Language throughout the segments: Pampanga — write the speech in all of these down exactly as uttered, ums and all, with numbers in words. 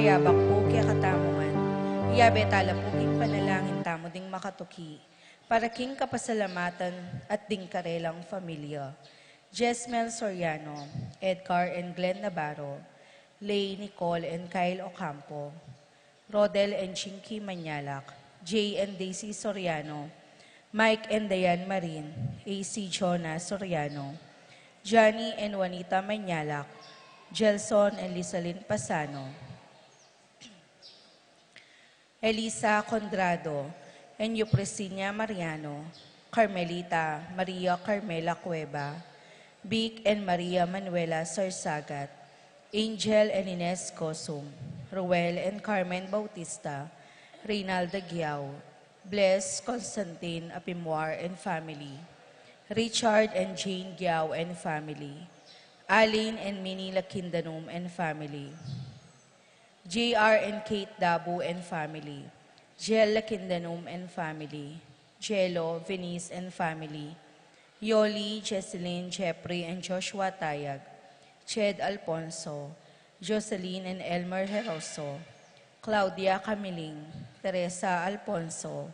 Mayabak pu kekatamu ngan. Iyabe tala pu king panalangin tamu ding makatuki para king kapasalamatan at ding karelang familia. Jesmel Soriano, Edgar and Glenn Navarro, Lay, Nicole and Kyle Ocampo, Rodel and Chinky Mañalac, Jay and Daisy Soriano, Mike and Diane Marin, A C Jonah Soriano, Johnny and Juanita Mañalac, Gelson and Lizalyn Pasano, Elisa Condrado and Eupresinia Mariano, Carmelita Maria Carmela Cueva, Vic and Maria Manuela Sarsagat, Angel and Ines Gosum, Ruel and Carmen Bautista, Reynalda Giao, Bless Constantine Apimwar and family, Richard and Jane Giao and family, Alin and Minnie Lakindanum and family, J R and Kate Dabu and family, Jel Lakindanum and family, Jello, Venice and family, Yoli, Jesselyn, Jeffrey and Joshua Tayag, Ched Alfonso, Jocelyn and Elmer Heroso, Claudia Camiling, Teresa Alfonso,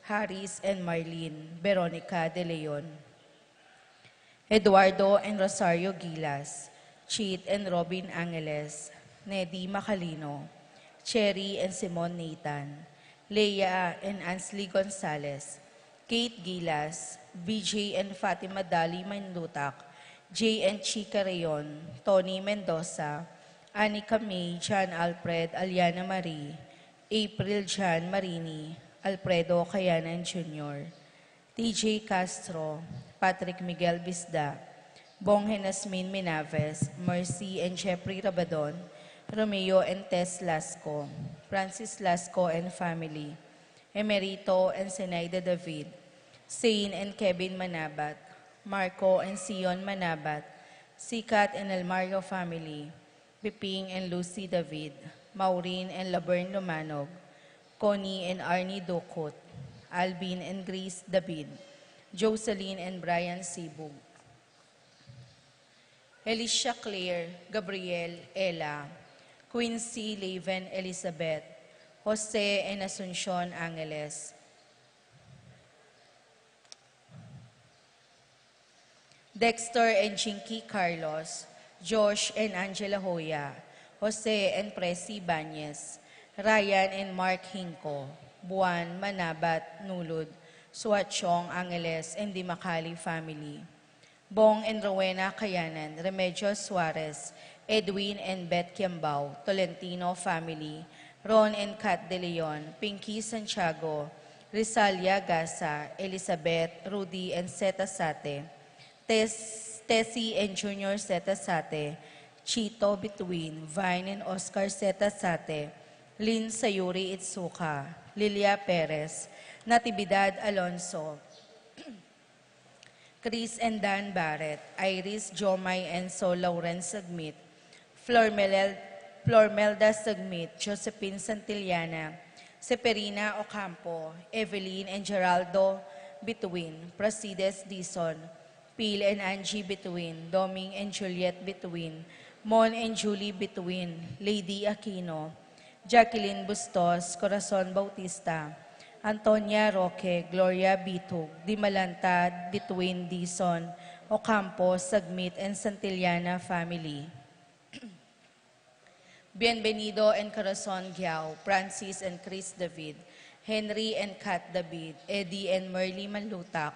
Harris and Marlene, Veronica De Leon, Eduardo and Rosario Gilas, Cheet and Robin Angeles, Nedy Macalino, Cherry and Simon Nathan, Leia and Ansley Gonzalez, Kate Gilas, B J and Fatima Dali Mandutak, Jay and Chica Rayon, Tony Mendoza, Anika May, John Alfred, Aliana Marie, April John Marini, Alfredo Kayanan Junior, T J Castro, Patrick Miguel Bisda, Bong Henasmin Minaves, Mercy and Jeffrey Rabadon, Romeo and Tess Lasco, Francis Lasco and family, Emerito and Zenaida David, Zane and Kevin Manabat, Marco and Sion Manabat, Sikat and Almario family, Piping and Lucy David, Maureen and Laverne Lumanog, Connie and Arnie Ducut, Alvin and Grace David, Jocelyn and Brian Sibug, Alicia Claire, Gabriel, Ella, Quincy, Leven, Elizabeth, Jose and Asuncion Angeles, Dexter and Chinky Carlos, Josh and Angela Hoya, Jose and Presi Bañez, Ryan and Mark Hinco, Buan, Manabat, Nulud, Suachong Angeles, and the Macali family, Bong and Rowena Kayanan, Remedios Suarez, Edwin and Beth Kiambao, Tolentino family, Ron and Kat De Leon, Pinky Santiago, Rizalia Gasa, Elizabeth, Rudy and Zeta Sate, Tes-, Tessie and Junior Zeta Sate, Chito Bituin, Vine and Oscar Zeta Sate, Lynn Sayuri Itsuka, Lilia Perez, Natividad Alonso, Chris and Dan Barret, Iris, Jomai, Enzo, Lawrence Sagmit, Flormel-, Flormelda Sagmit, Josephine Santillana, Seferina Ocampo, Evelyn and Geraldo Bituin, Pracides Dizon, Phil and Angie Bituin, Doming and Juliet Bituin, Mon and Julie Bituin, Lady Aquino, Jacqueline Bustos, Corazon Bautista, Antonia Roque, Gloria Bitug, Dimalanta Bituin, Dizon, Ocampo, Sagmit and Santillana family, Bienvenido and Corazon Giao, Francis and Chris David, Henry and Kat David, Eddie and Merly Manlutak,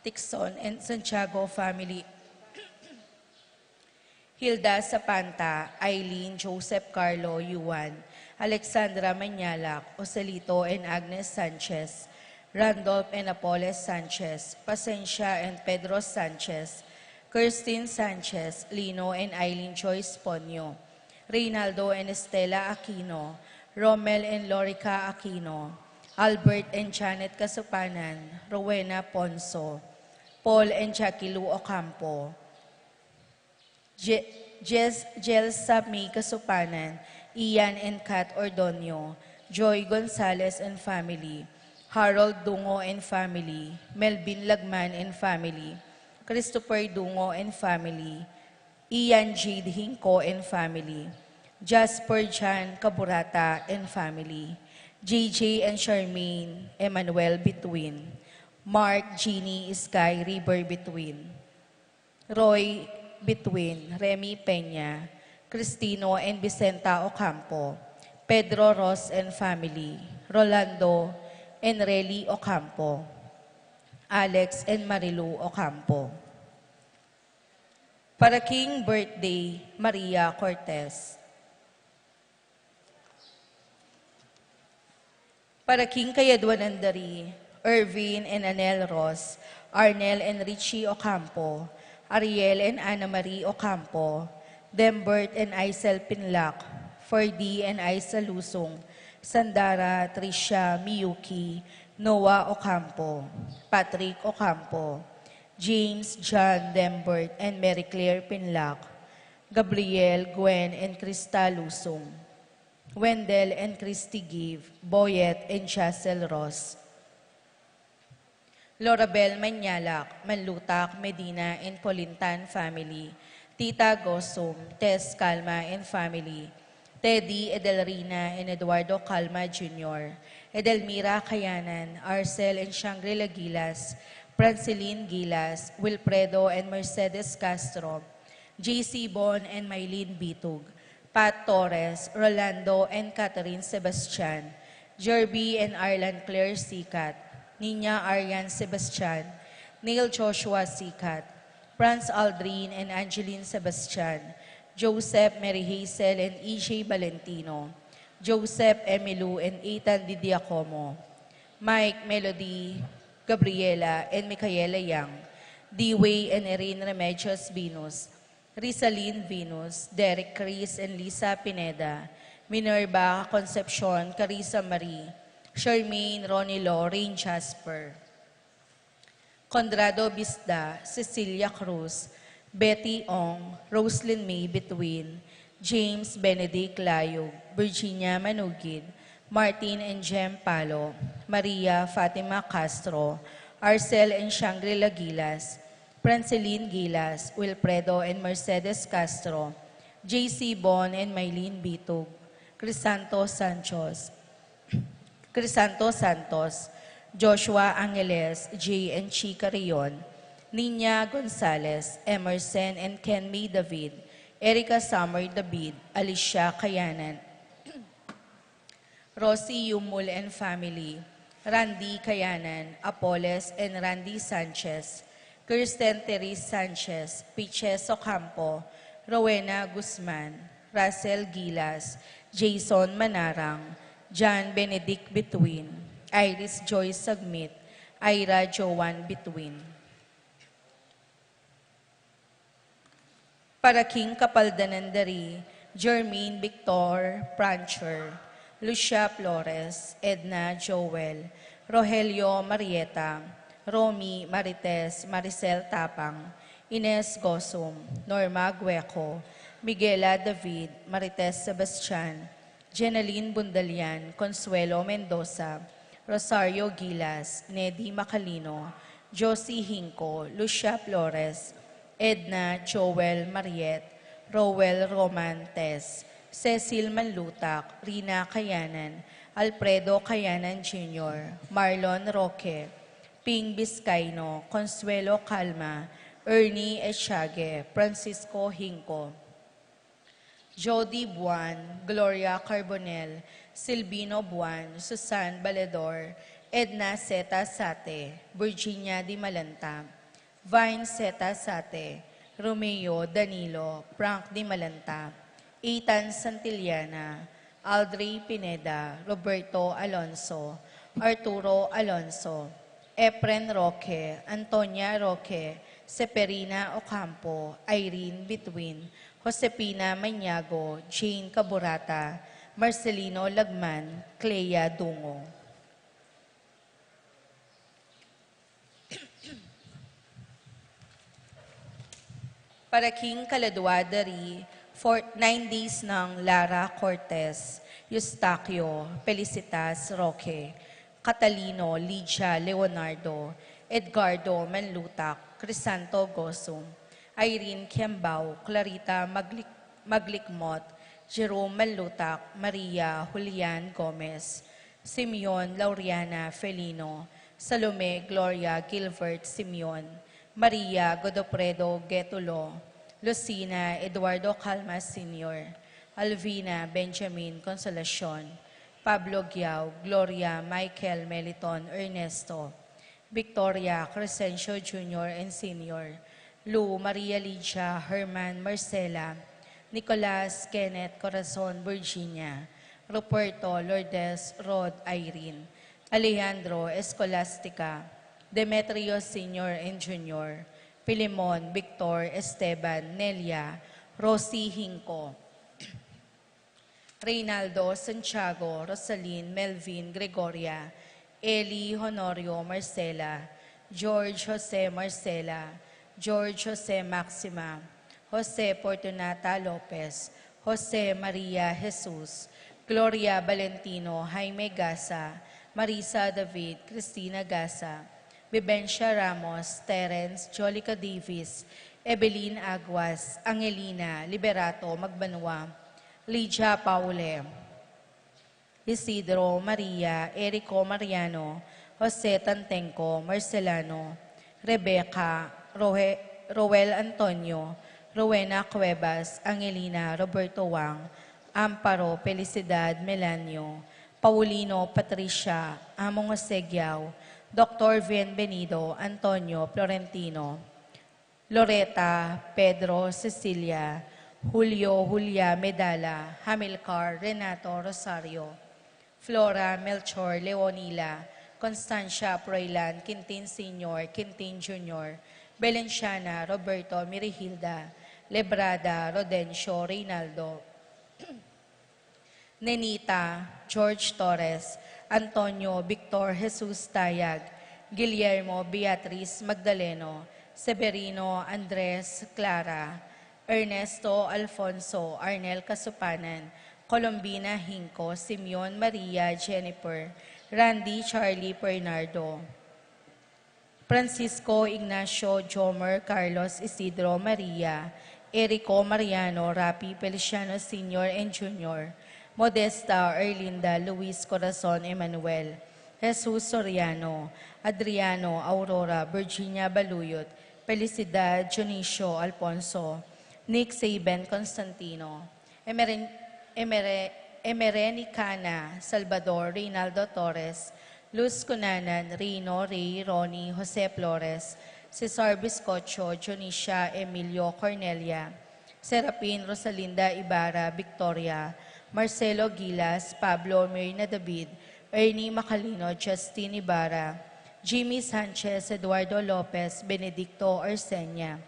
Tixon and Santiago family, Hilda Sapanta, Eileen, Joseph, Carlo, Yuan, Alexandra Mañalac, Joselito and Agnes Sanchez, Randolph and Apoles Sanchez, Pasencia and Pedro Sanchez, Kirstin Sanchez, Lino and Eileen Joyce Ponyo, Reynaldo and Estela Aquino, Romel and Lorica Aquino, Albert and Janet Kasupanan, Rowena Ponso, Paul and Jackie Lou Ocampo, Je-, Jel Sammy Kasupanan, Ian and Kat Ordonio, Joy Gonzalez and family, Harold Dungo and family, Melvin Lagman and family, Christopher Dungo and family, Ian Jade Hinco and family, Jasper John Caburata and family, J J and Charmaine Emmanuel Bituin, Mark Jeannie Sky River Bituin, Roy Bituin, Remy Peña, Cristino and Vicenta Ocampo, Pedro Ross and family, Rolando and Rely Ocampo, Alex and Marilu Ocampo. Para king birthday, Maria Cortez. Para king kayadwanan da ri, Ervin and Anel Ross, Arnel and Richie Ocampo, Ariel and Ana Marie Ocampo, Dembert and Aisel Pinlac, Ferdy and Aisa Lusung, Sandara, Tricia, Miyuki, Noah Ocampo, Patrick Ocampo, James, John, Dembert, and Mary Claire Pinlac, Gabriel, Gwen, and Krista Lusung, Wendell and Christy Give, Boyet and Chasel Ross, Lorabel Manyalak, Manlutak, Medina, and Polintan family, Tita Gosum, Tess Calma and family, Teddy, Edelrina, and Eduardo Calma Junior, Edelmira Kayanan, Arcel and Shangri-La Gilas, Franceline Gilas, Wilfredo and Mercedes Castro, J C Bon and Mylene Bitug, Pat Torres, Rolando and Catherine Sebastian, Jerby and Arlan Claire Sikat, Nina Arian Sebastian, Neil Joshua Sikat, Franz Aldrin and Angeline Sebastian, Joseph, Mary Hazel and E J Valentino, Joseph, Emilu and Ethan Di Giacomo, Mike, Melody, Gabriela and Micaela Yang, Dewey and Erin Remedios Venus, Rizalin Venus, Derek Chris and Lisa Pineda, Minerva Concepcion, Carissa Marie, Charmaine, Ronnie Lorraine Jasper, Conrado Bisda, Cecilia Cruz, Betty Ong, Roslyn May Bituin, James Benedict Layug, Virginia Manugid, Martin and Jem Palo, Maria Fatima Castro, Arcel and Shangri-La Gilas, Franceline Gilas, Wilfredo and Mercedes Castro, J C Bon and Mylene Bitug, Crisanto Santos, Crisanto Santos, Joshua Angeles, Jay and Chi Carrion, Nina Gonzalez, Emerson and Kenmay David, Erica Summer David, Alicia Kayanan, Rosie Yumul and family, Randy Kayanan, Apoles and Randy Sanchez, Kirsten Therese Sanchez, Piches Ocampo, Rowena Guzman, Russell Gilas, Jason Manarang, John Benedict Bituin, Iris Joy Sagmit, Ira Joan Bituin. Para king kapaldanan da ri, Jermaine Victor Prancher, Lucia Flores, Edna Joel, Rogelio Marieta, Romy Marites, Maricel Tapang, Ines Gosum, Norma Gueco, Miguela David, Marites Sebastian, Jenaline Bundalian, Consuelo Mendoza, Rosario Gilas, Nedy Macalino, Josie Hinco, Lucia Flores, Edna, Joel Mariet, Roel Romantes, Cecil Manlutak, Rina Kayanan, Alfredo Kayanan Junior, Marlon Roque, Ping Biscaino, Consuelo Calma, Ernie Echage, Francisco Hinco, Jody Buan, Gloria Carbonel, Silvino Buan, Susan Baledor, Edna Zeta Sate, Virginia Di Malanta, Vine Zeta Sate, Romeo Danilo, Frank Di Malanta, Ethan Santillana, Aldrey Pineda, Roberto Alonso, Arturo Alonso, Efren Roque, Antonia Roque, Seferina Ocampo, Irene Bituin, Josefina Maniago, Jane Caburata, Marcelino Lagman, Clea Dungo. Para king kaladwa da ri, for nine days nang Lara Cortez, Eustaquio, Felicitas Roque, Catalino, Lydia Leonardo, Edgardo Manlutak, Crisanto Gosum, Irene Kiambao, Clarita Maglik-, Maglikmot, Jerome Malutak, Maria Julian Gomez, Simeon Lauriana Felino, Salome Gloria Gilbert Simeon, Maria Godofredo Getulo, Lucina Eduardo Calma Senior, Alvina Benjamin Consolacion, Pablo Giao, Gloria Michael Meliton Ernesto, Victoria Crescencio Junior and Senior, Lu Maria Lydia Herman Marcela, Nicolas Kenneth Corazon Virginia, Ruperto Lourdes Rod Irene, Alejandro Escolastica, Demetrio Senior and Junior, Filemon Victor Esteban Nelia, Rosie Hinco, Reynaldo Santiago, Rosalyn Melvin Gregoria, Eli Honorio Marcela, George Jose Marcela, George Jose Maxima, Jose Fortunata Lopez, Jose Maria Jesus, Gloria Valentino, Jaime Gasa, Marisa David, Cristina Gasa, Vivencia Ramos, Terence Jolica Davis, Evelyn Aguas, Angelina Liberato Magbanua, Lydia Paule, Isidro Maria, Erico Mariano, Jose Tantenco, Marcelano, Rebecca, Rohe-, Roel Antonio, Rowena Cuevas, Angelina Roberto Wang, Amparo Felicidad Melanio, Paulino Patricia, Among Jose Giao, Doctor Bienvenido Antonio Florentino, Loreta Pedro Cecilia, Julio Julia Medala, Hamilcar Renato Rosario, Flora Melchor Leonila, Constancia Proilan Quintin Senior, Quintin Junior, Belenciana Roberto Mirihilda, Lebrada Rodencio Reynaldo, Nenita George Torres, Antonio Victor Jesus Tayag, Guillermo Beatriz Magdaleno, Severino Andres Clara, Ernesto Alfonso Arnel Kasupanan, Colombina Hinco, Simeon Maria Jennifer, Randy Charlie Bernardo, Francisco Ignacio Jomer Carlos Isidro Maria, Erico Mariano Rapi Feliciano Senior and Junior, Modesta Erlinda Luis Corazon Emanuel, Jesus Soriano, Adriano Aurora Virginia Baluyot, Felicidad Dionisio Alfonso, Nick Saben Constantino, Emeren-, Emere-, Emerenicana Salvador Reynaldo Torres, Luz Cunanan Rino Rey Ronnie Jose Flores, Cesar Biscocho Dionisia Emilio Cornelia, Serapin Rosalinda Ibarra Victoria, Marcelo Gilas, Pablo Mirna David, Ernie Macalino Justin Ibarra, Jimmy Sanchez Eduardo Lopez Benedicto Arcenia,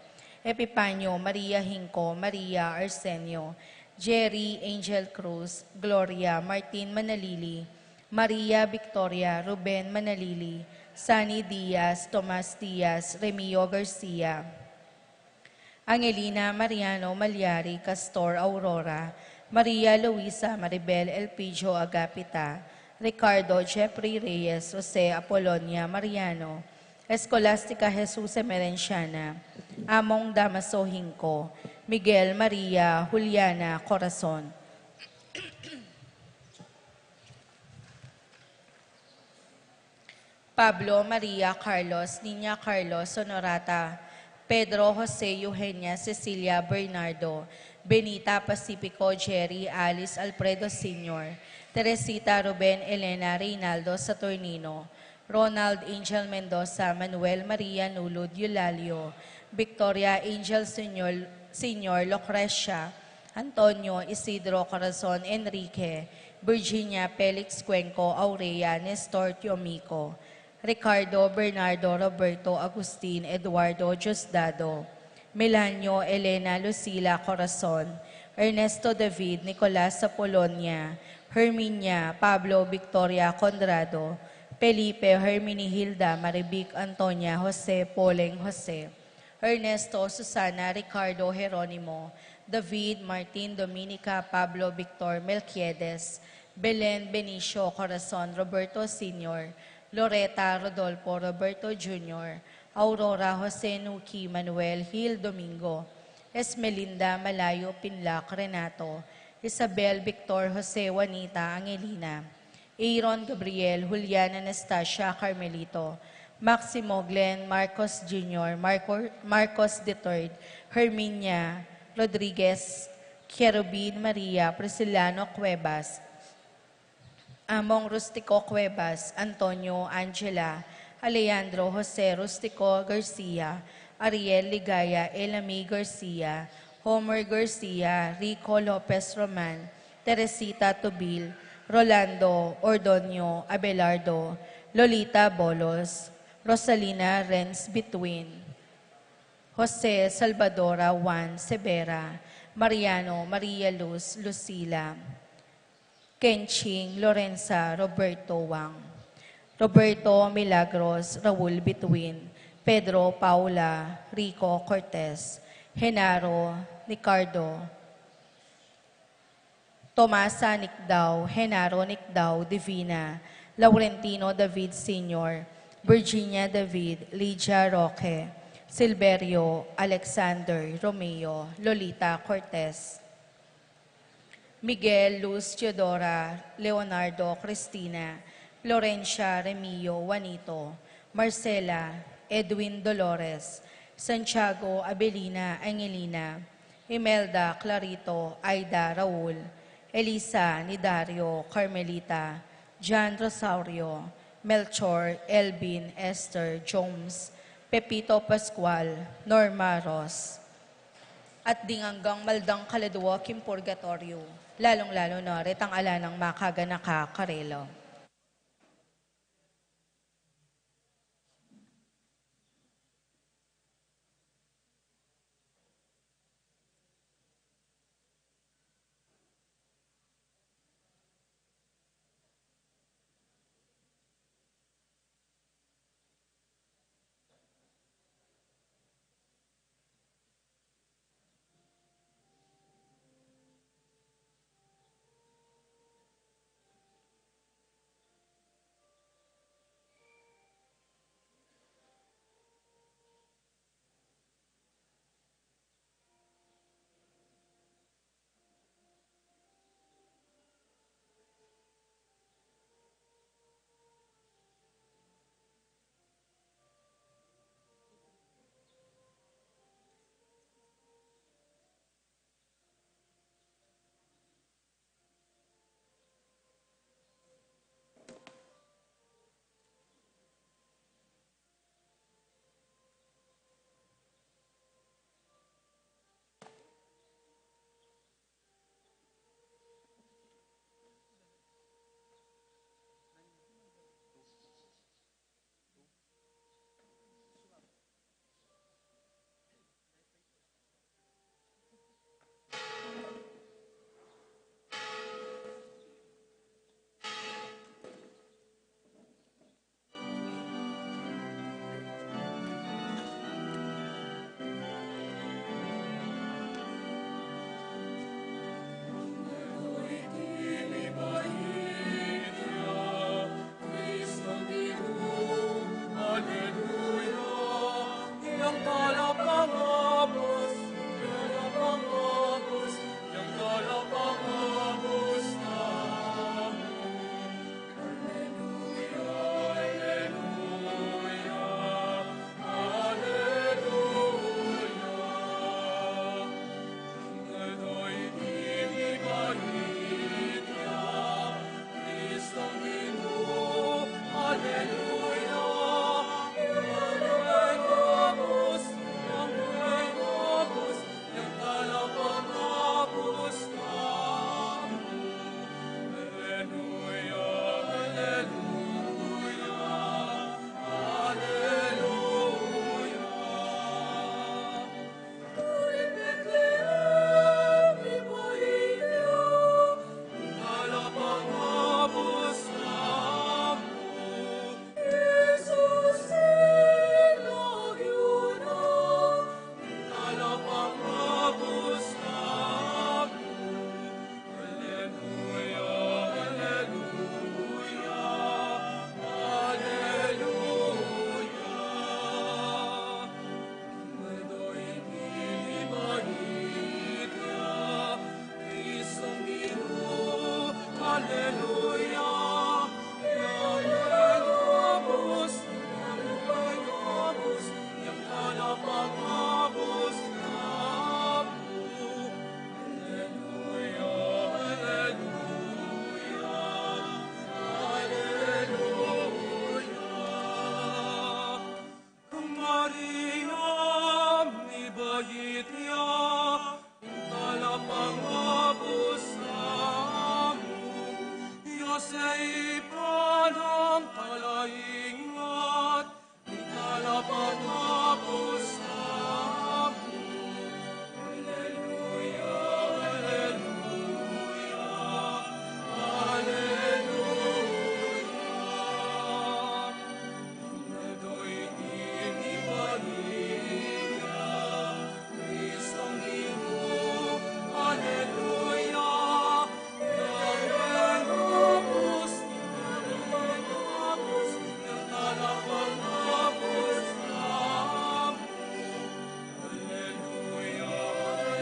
Epipanio Maria Hinco Maria Arsenio, Jerry Angel Cruz, Gloria Martin Manalili, Maria Victoria Ruben Manalili, Sunny Diaz, Tomas Diaz, Remio Garcia, Angelina Mariano Malyari, Castor Aurora, Maria Luisa Maribel Elpidio Agapita, Ricardo Jeffrey Reyes, Jose Apolonia Mariano, Escolastica Jesus Emerenciana, Among Damaso Hinco, Miguel Maria Juliana Corazon, Pablo Maria Carlos, Nina Carlos Honorata, Pedro Jose Eugenia Cecilia Bernardo, Benita Pacifico Jerry Alice Alfredo Senior, Teresita Ruben Elena Reynaldo Saturnino, Ronald Angel Mendoza, Manuel Maria Nulud Eulalio, Victoria Angel Senior, Senior Lucrecia, Antonio Isidro Corazon Enrique, Virginia Felix Cuenco Aurea, Nestor Tiomico, Ricardo Bernardo Roberto Agustin Eduardo Diosdado, Melanio Elena Lucila Corazon, Ernesto David Nicolas Apolonia, Herminia Pablo Victoria Conrado, Felipe Herminihilda Marivic Antonia Jose Poleng Jose, Ernesto Susana Ricardo Jeronimo, David Martin Dominica Pablo Victor Melquiades, Belen Benicio Corazon Roberto Senior, Loreta Rodolfo Roberto Junior, Aurora Jose Nuki Manuel Gil Domingo, Esmelinda Malayo Pinlac Renato, Isabel, Victor, Jose, Juanita, Angelina, Aaron, Gabriel, Julian, Anastasia, Carmelito, Maximo, Glenn, Marcos Junior, Marco, Marcos the third, Herminia Rodriguez, Cherubin, Maria, Prisciliano Cuevas, Among Rustico Cuevas, Antonio, Angela, Alejandro, Jose Rustico Garcia, Ariel Ligaya, Elami Garcia, Homer Garcia, Rico Lopez Roman, Teresita Tubil, Rolando Ordonio Abelardo, Lolita Bolos, Rosalina Renz Bituin, Jose Salvadora Juan Severa, Mariano Maria Luz Lucila, Kenching Lorenza Roberto Wang, Roberto Milagros Raul Bituin, Pedro Paula Rico Cortez, Genaro Nicardo, Tomasa Nicdao, Genaro Nicdao, Divina, Laurentino David Senior, Virginia David, Lydia Roque, Silverio Alexander, Romeo, Lolita Cortez, Miguel, Luz, Teodora, Leonardo, Cristina, Florencia, Remio, Juanito, Marcela, Edwin, Dolores, Santiago, Abelina, Angelina, Imelda, Clarito, Aida, Raul, Elisa, Nidario, Carmelita, John Rosario, Melchor, Elvin, Esther, Jones, Pepito, Pascual, Norma, Ros. At ding anggang maldang kaladua king purgatoryo, lalung-lalu na retang ala nang makaganaka karela.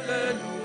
Yatu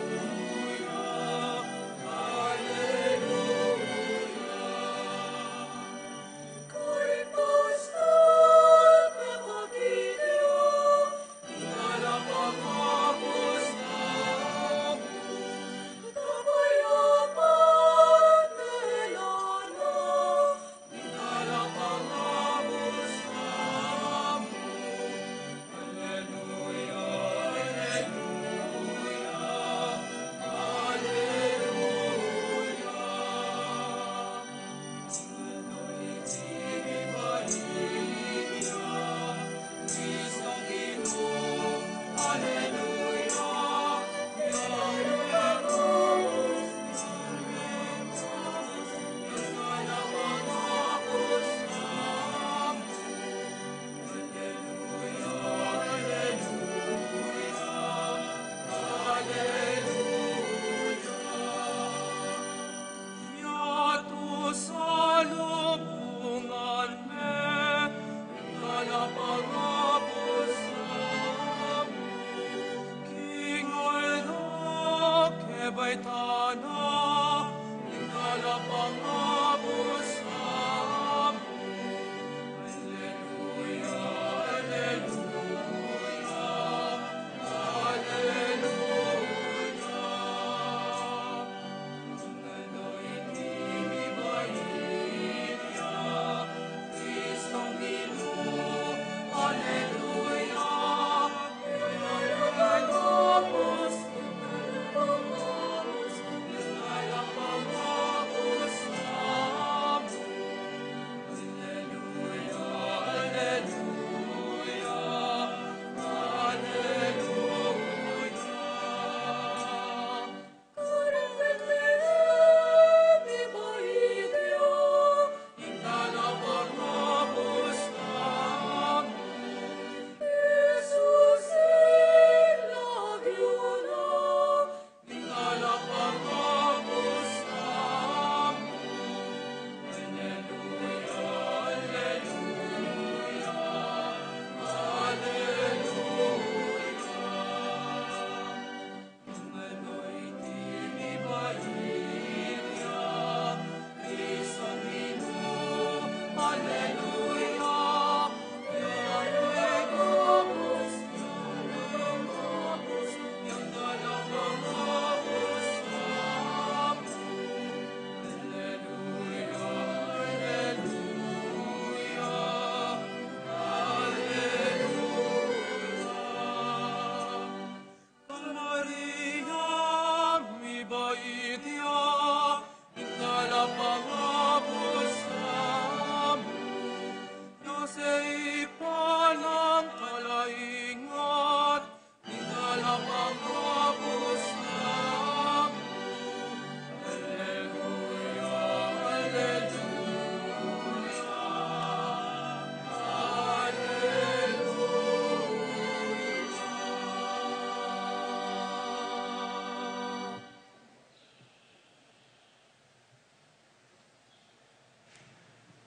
salubungan me, Dala pangabus namu, king aldo ke baitana, dala pangabus namu. Alleluia, alleluia, alleluia. Maria, mibait ya, dala pangabus namu, ya sipanyang kalaingan, dala pangabus namu. Alleluia, alleluia, alleluia.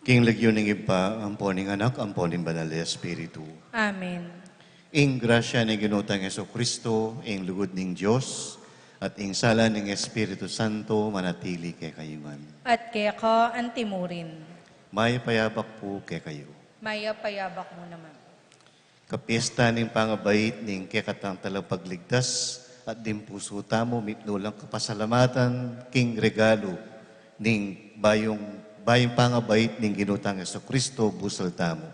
King lagyu ning Ibpa, ampo ning Anak, ampo ning Banal a Espiritu. Amen. Ing grasya ning Ginu tang Jesucristo, ing lugud ning Dios, at ing sala ning Espiritu Santo, manatili kekayu ngan. At keka antimurin. Mayap a abak pu kekayu. Mayap a abak mu naman. Kapiesta ning pangabait ning kekatang Talapagligtas at ding pusu tamu mitmu lang kapasalamatan king regalu ning bayung, bayung pangabait ning Ginu tang Jesucristo, busal tamu.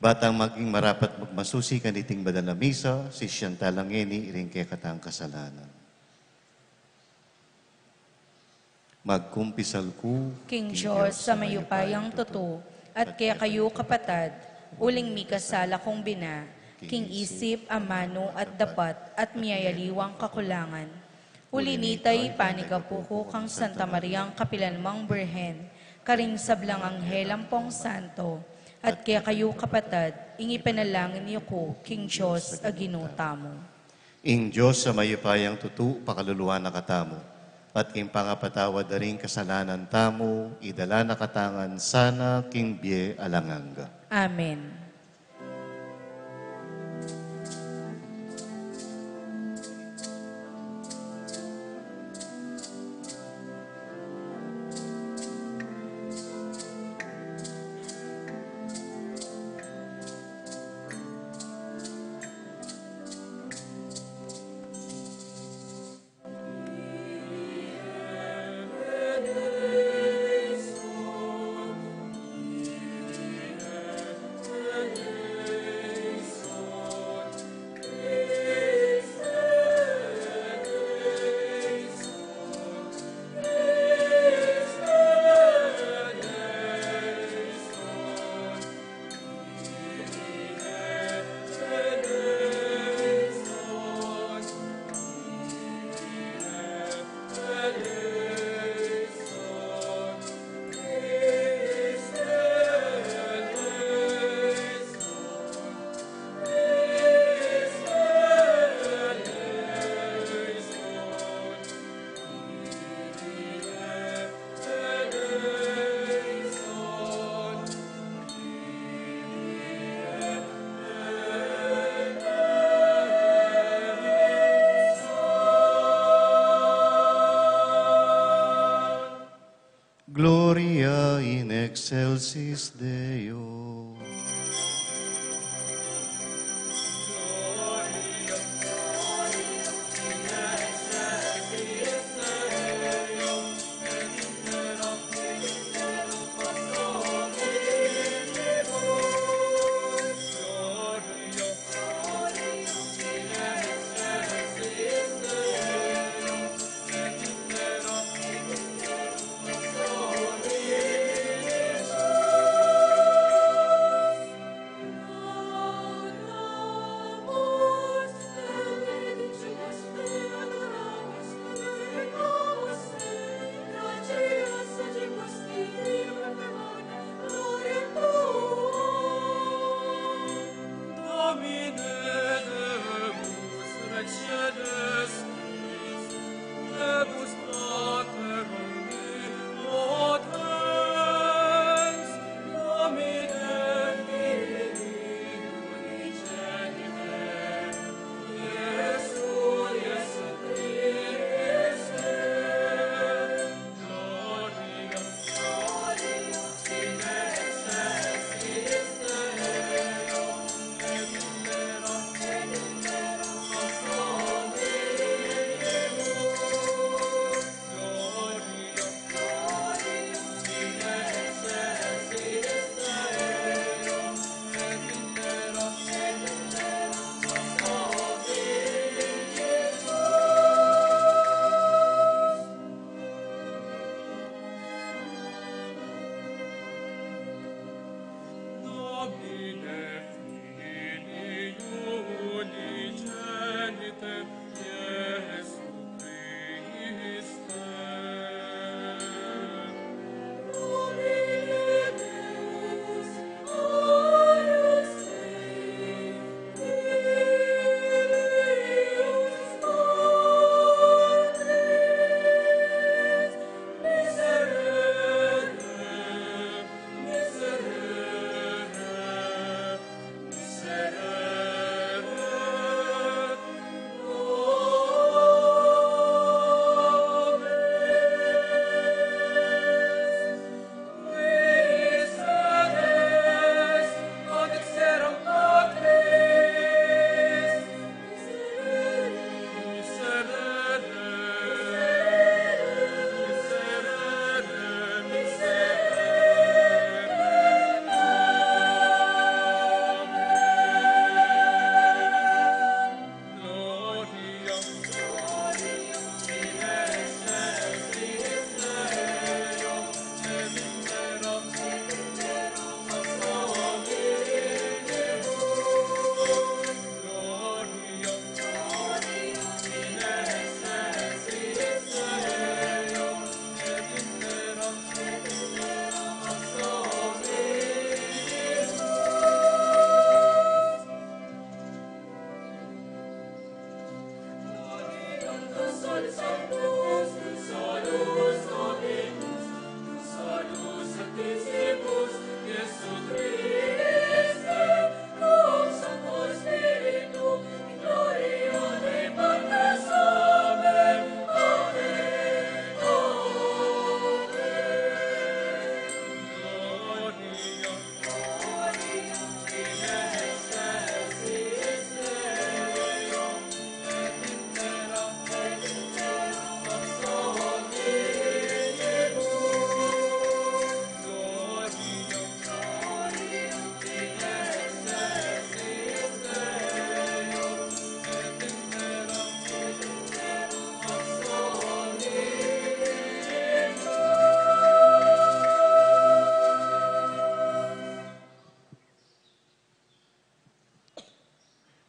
Ba tang maging marapat magmasusi kaniting banal a misa, sisian tala ngeni ring kekatang kasalanan. Magkumpisal ku king Dios a mayupayang tutu, at kekayu kapatad, uling mikasala kung bina, king isip, amanu, at dapat, at miyayaliwang kakulangan. Uli nita, ipanigapu ku kang Santa Mariang kapilanmang Birhen, karing sablang anghel ampong santo, at kekayu kapatad, ing ipanalangin yu ku king Dios a Ginu tamu. Ing Dios a mayupayang tutu pakaluluan na katamu, at king pangapatawad da ring kasalanan tamu, idala na katamu ngan sana king bie alang angga. Amen. Excelsis Deo.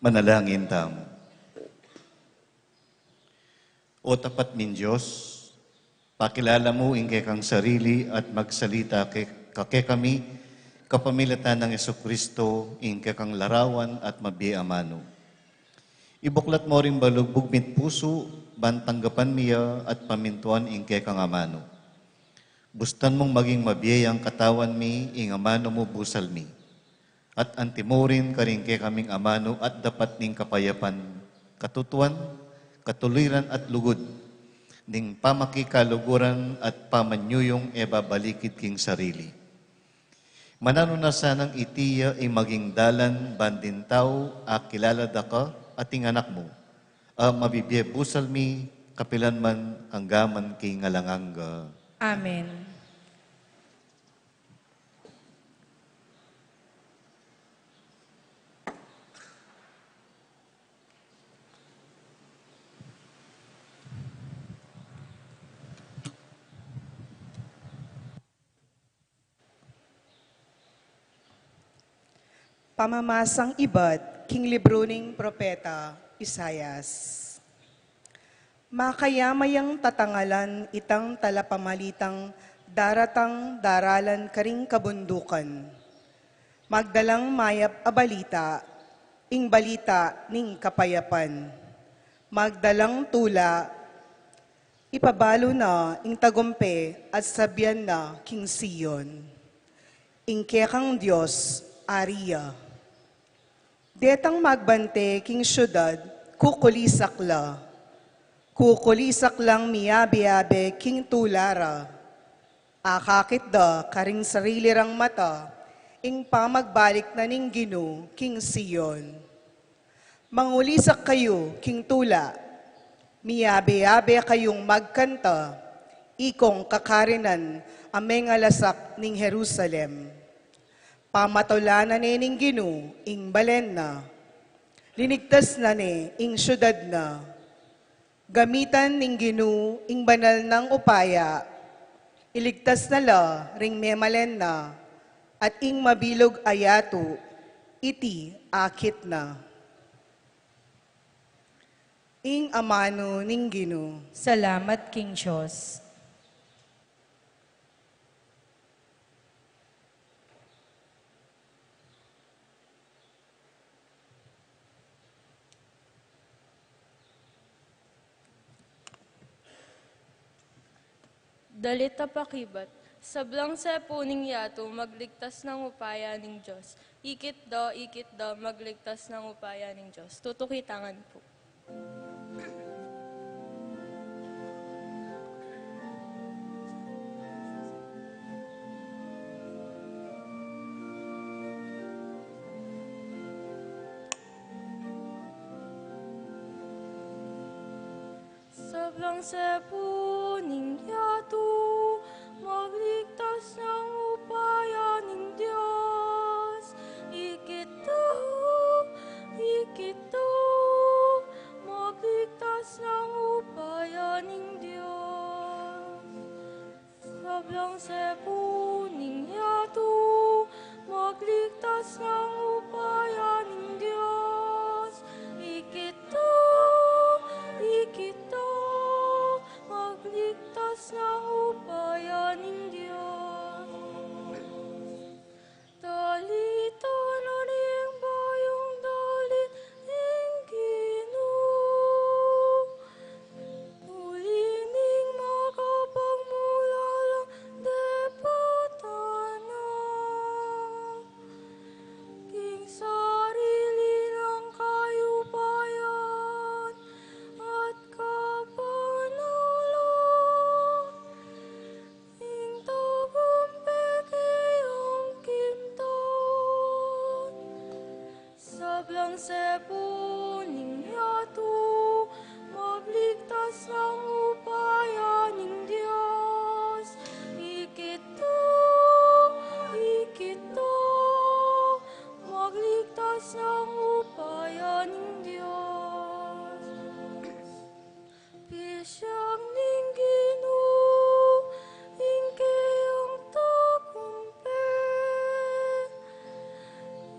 Manalangin tamu. O tapat ming Dios, pakilala mu ing kekang sarili at magsalita ke-, kakekami, kapamilatan nang Jesucristo, ing kekang larawan at mabie a amanu. Ibuklat mu ring malugbug ming pusu, ban tanggapan mi ya at pamintuan ing kekang amanu. Bustan mung maging mabie yang katawan mi, ing amanu mu busal mi. At antimurin karing kekaming amanu at dapat ning kapayapan, katutuan, katuliran at lugud, ning pamakikaluguran at pamanyuyung e babalikid king sarili. Mananu na sanang iti ya ing maging dalan ban ding tau akilala da ka at ing anak mu, a mabibie busal mi kapilan man angga man king alang angga. Amen. Pamamasang ibat king libru ning propeta Isaias. Makayama yang tatangalan itang talapamalitang daratang daralan karing kabundukan. Magdalang mayap a balita, ing balita ning kapayapan. Magdalang tula, ipabalu na ing tagumpe at sabian na king Sion, ing kekang Dios, Ari ya. Detang magbante king siudad, kukulisak la. Kukulisak lang miabe-abe king tula ra. Akakit da karing sarili rang mata ing pamagbalik na ning Ginu king Sion. Mangulisak kayu king tula, miabe-abe kayung magkanta, ikong kakarinan a mengalasak ning Jerusalem. Pamatulanan ne ning Ginu ing balen na, linigtas na ne ing siudad na. Gamitan ning Ginu ing banal nang upaya, iligtas na la ring memalen na, at ing mabilug a yatu, iti akit na. Ing amanu ning Ginu. Salamat king Dios. Dalit a pakibat. Sablang sepu ning yatu, magligtas nang upaya ning Dios. Ikit da, ikit da, magligtas nang upaya ning Dios. Tutuki ta ngan pu. Sablang sepu ning yatu, magligtas nang upaya ning Dios. Ikit da, ikit da, magligtas nang upaya ning Dios. Sablang sepu ning yatu, magligtas nang upaya ning Dios. Ikit da, ikit da, magligtas nang upaya ning Dios. Dalitan na ning bayung dalit ing Ginu, uli ning makapagmulalang depatan na. King sarili nang kayupayan at kapanalan, ing tagumpe keyang kimtan. Sablang sepu ning yatu, magligtas nang upaya ning Dios. Ikit da, ikit da, magligtas nang upaya ning Dios. Pisiag ning Ginu ing keyang tagumpe,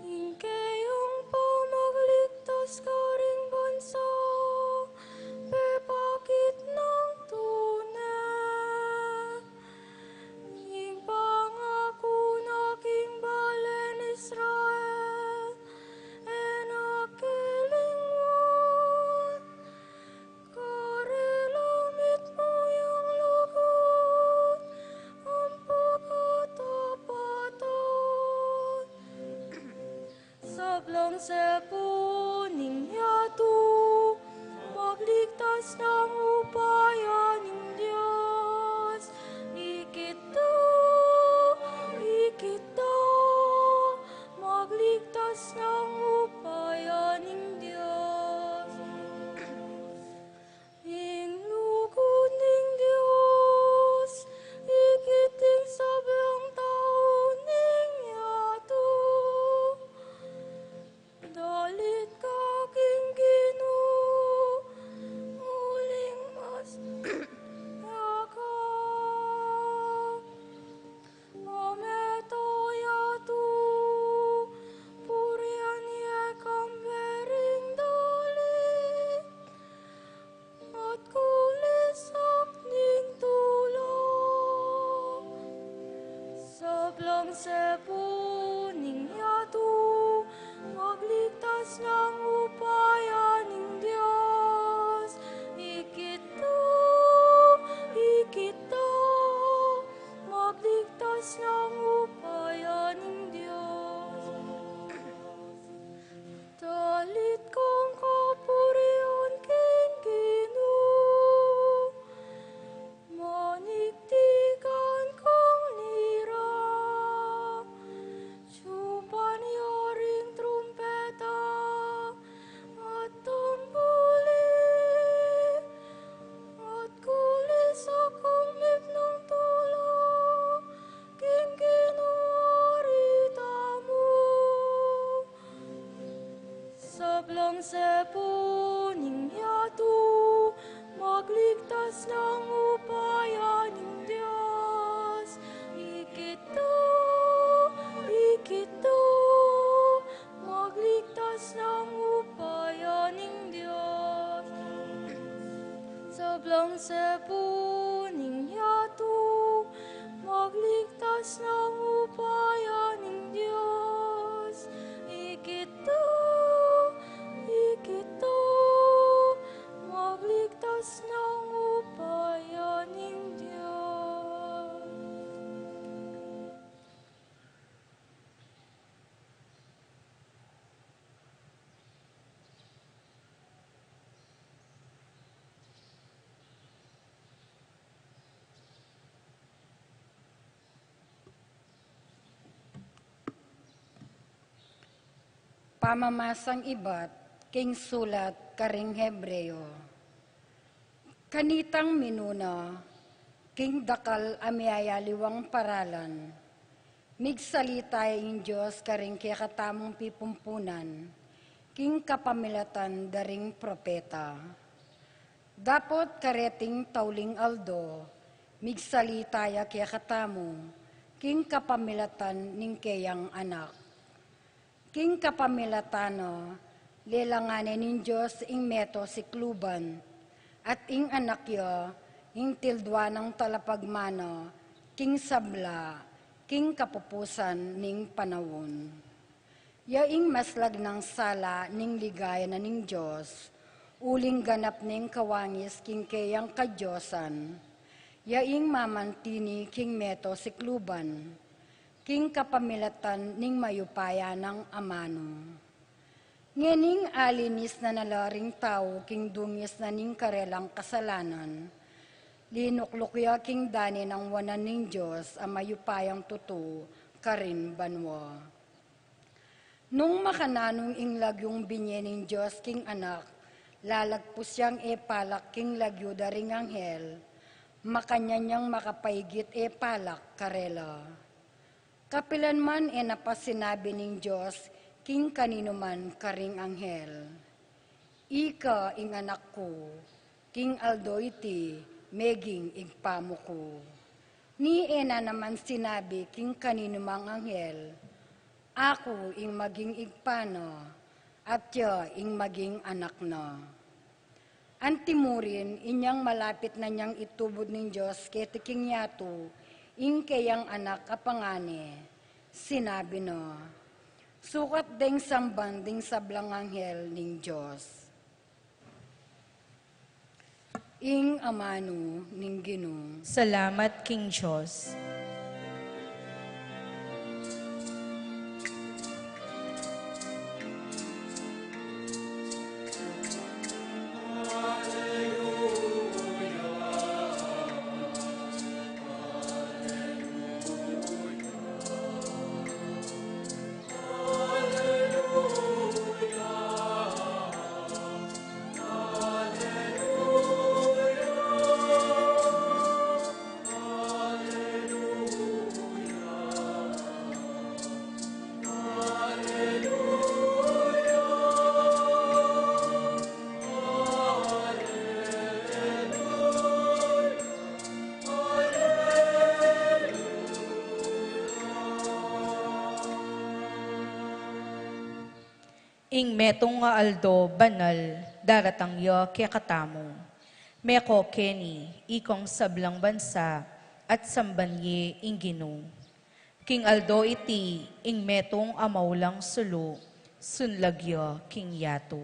ing keyang pamagligtas karing bansang pepakit nang tune. Ing pangaku na king balen Israel e na kelingwan. Karela mitmu yang lugud ampong katapatan. Sablang sepu ning yatu, magligtas nang upaya ning Dios. Ikit da, ikit da, Sablang sepu ning yatu, magligtas nang upaya ning Dios. Ikitu, ikitu, magligtas nang upaya ning Dios. Sablang sepu ning yatu, magligtas nang upaya ning Dios. Ikitu, ikitu, magligtas nang upaya ning Dios. Pamamasang ibat king sulat karing Hebreo. Kanitang minuna, king dakal a miyayaliwang paralan, migsalita ya ing Dios karing kekatamung pipumpunan, king kapamilatan da ring propeta. Dapot kareting tauling aldo, migsalita ya kekatamu, king kapamilatan ning keyang Anak. King kapamilatan na, lelangan ne ning Dios ing meto sikluban, at ing Anak ya, ing tildua nang talapagmana, king sabla, king kapupusan ning panaun. Ya ing maslag nang sala ning ligaya na ning Dios, uling ganap neng kawangis king keyang kadiosan. Ya ing mamantini king meto sikluban, king kapamilatan ning mayupaya nang amanu. Ngening alinis na na la ring tau king dungis na ning karelang kasalanan, linukluk ya king dane nang wanan ning Dios a mayupayang tutu karin banua. Nung makananung ing lagyung binie ning Dios king Anak, lalagpus yang e palak king lagyu da ring anghel, makanyan yang makapaigit e palak karela. Kapilan man e na pa sinabi ning Dios king kaninuman karing anghel, "Ika ing Anak ku, king aldo iti meging Ibpa mu ku." Ni e na naman sinabi king kaninumang anghel, "Aku ing maging Ibpa na, at ya ing maging Anak na." Antimurin, inyang malapit na nyang itubud ning Dios keti king yatu ing keyang Anak a pangane, sinabi na, sukat deng samban ding sablang anghel ning Dios. Ing amanu ning Ginu. Salamat king Dios. Ing metung a aldo banal daratang ya kekatamu. Meko keni ikong sablang bansa at samban ye ing Ginu. King aldo iti ing metung a maulang sulu, sunlag ya king yatu.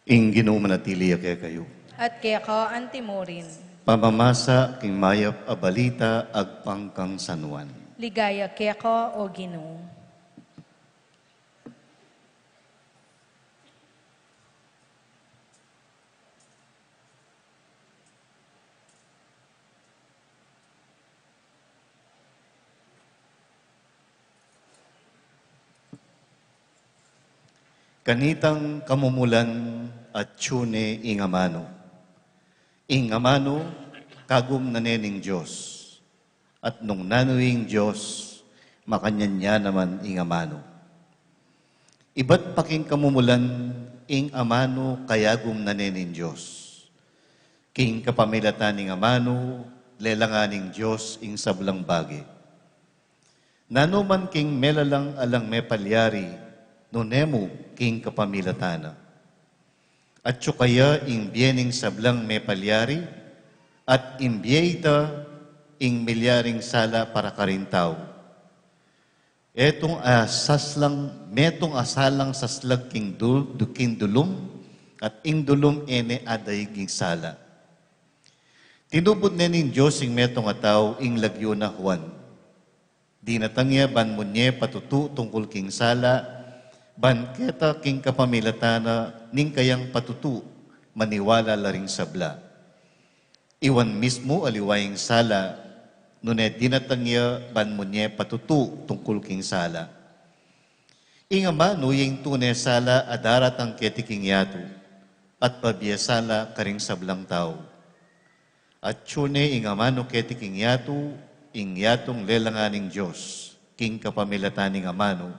Ing Ginu manatili ya kekayu. At keka antimurin. Pamamasa king mayap a balita agpang kang San Juan. Ligaya keka, O Ginu. Kanitang kamumulan atyu ne ing amanu. Ing amanu, kagum na ne ning Dios. At nung nanu ing Dios, makanyan ya naman ing amanu. Ibat pa king kamumulan, ing amanu kayagum na ne ning Dios. King kapamilatan ning amanu, lelangan ning Dios ing sablang bage. Nanu man king melalang alang mepalyari, nune mu king kapamilatan na. Atyu kaya ing bie ning sablang mepalyari, at ing bie ita ing milyaring sala para karing tau. Etung a saslang, metung a salang saslag king dul-, du-, king dulum, at ing dulum e ne adaig ing sala. Tinubud ne ning Dios ing metung a tau ing lagyu na Juan. Dinatang ya ban munye patutu tungkul king sala, ban keta king kapamilatan na ning kayang patutu maniwala la ring sabla. I Juan mismu aliwa ing sala, nune dinatang ya ban munye patutu tungkul king sala. Ing amanu ya ing tune sala a daratang keti king yatu, at pabie sala karing sablang tau. Atyu ne ing amanu keti king yatu, ing yatung lelangan ning Dios king kapamilatan ning amanu,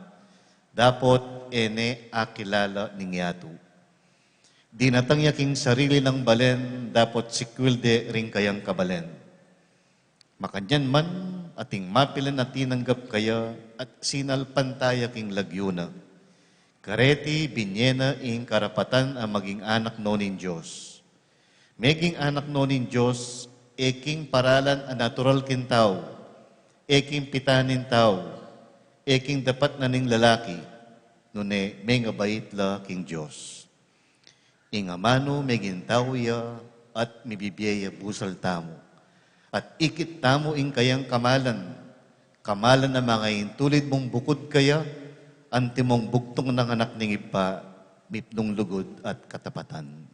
dapot e ne akilala ning yatu. Dinatang ya king sarili nang balen, dapot sikwil de ring kayang kabalen. Makanyan man, ating mapilan a tinanggap kaya at sinalpantaya king lagyu na, kareti binye na ing karapatan a maging anak no ning Dios. Meging anak no ning Dios, e king paralan a natural king tau, e king pitan ning tau, e king dapat na ning lalaki, nune mengabait la king Dios. Ing amanu meging tau ya at mibibie ya busal tamu. At ikit tamu ing kayang kamalan, kamalan a mangaintulid mung bukud kaya, antimong bugtung nang anak ning Ibpa, mipnung lugud at katapatan.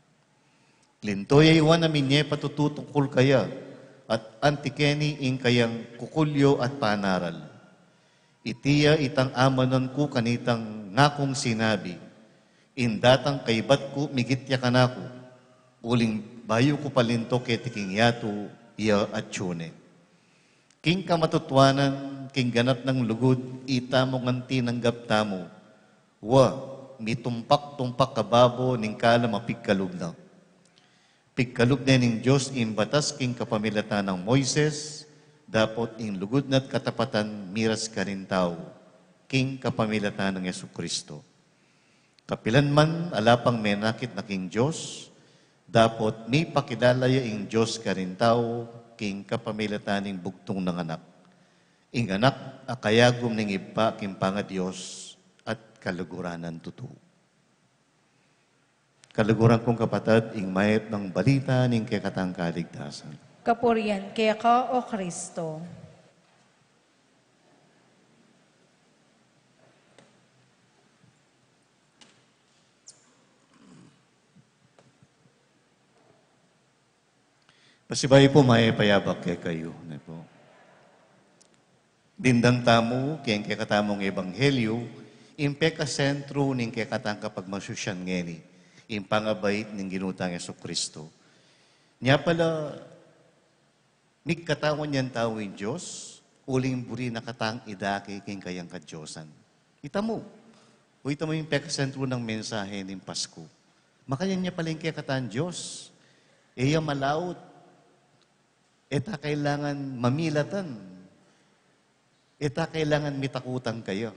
Linto ya i Juan a minye patutu tungkul kaya, at anti keni ing kayang kukulyo at panaral. Iti ya itang amanan ku kanitang ngakung sinabi, ing datang kaibat ku migit ya kanaku, uling bayu ku pa linto keti king yatu, iya atyu ne. King kamatutuanan, king ganap nang lugud, ita mu ngan tinanggap tamu. Wa, mitumpak-tumpak kababo ning kalam a pigkalub na. Pigkalub ne ning Dios ing batas king kapamilatan nang Moises, dapot ing lugud na't katapatan miras karing tau, king kapamilatan nang Jesucristo. Kapilan man ala pang menakit na king Dios, dapot mipakilala ya ing Dios karing tau, king kapamilatan ning bugtung nang Anak. Ing Anak a kayagum ning Ibpa king pangaDios at kaluguran nang tutu. Kaluguran kung kapatad, ing mayap nang balita ning kekatang kaligtasan. Kapurian keka, O Kristo. Pasibayu pu, mayap a abak kekayu, ne pu. Dindang tamu king kekatamung ebanghelyu, ing pekasentru ning kekatang kapagmasusyan ngeni, ing pangabait ning Ginu tang Jesucristo. Nya pala, migkatawan yang tau ing Dios, uling buri na katang idake king kayang kadiosan. Ita mu, o ita mu ing pekasentru nang mensahe ning Pasku. Makanyan ya pala ing kekatang Dios. E ya malaut, e ta kailangan mamilatan, e ta kailangan mitakutan kaya.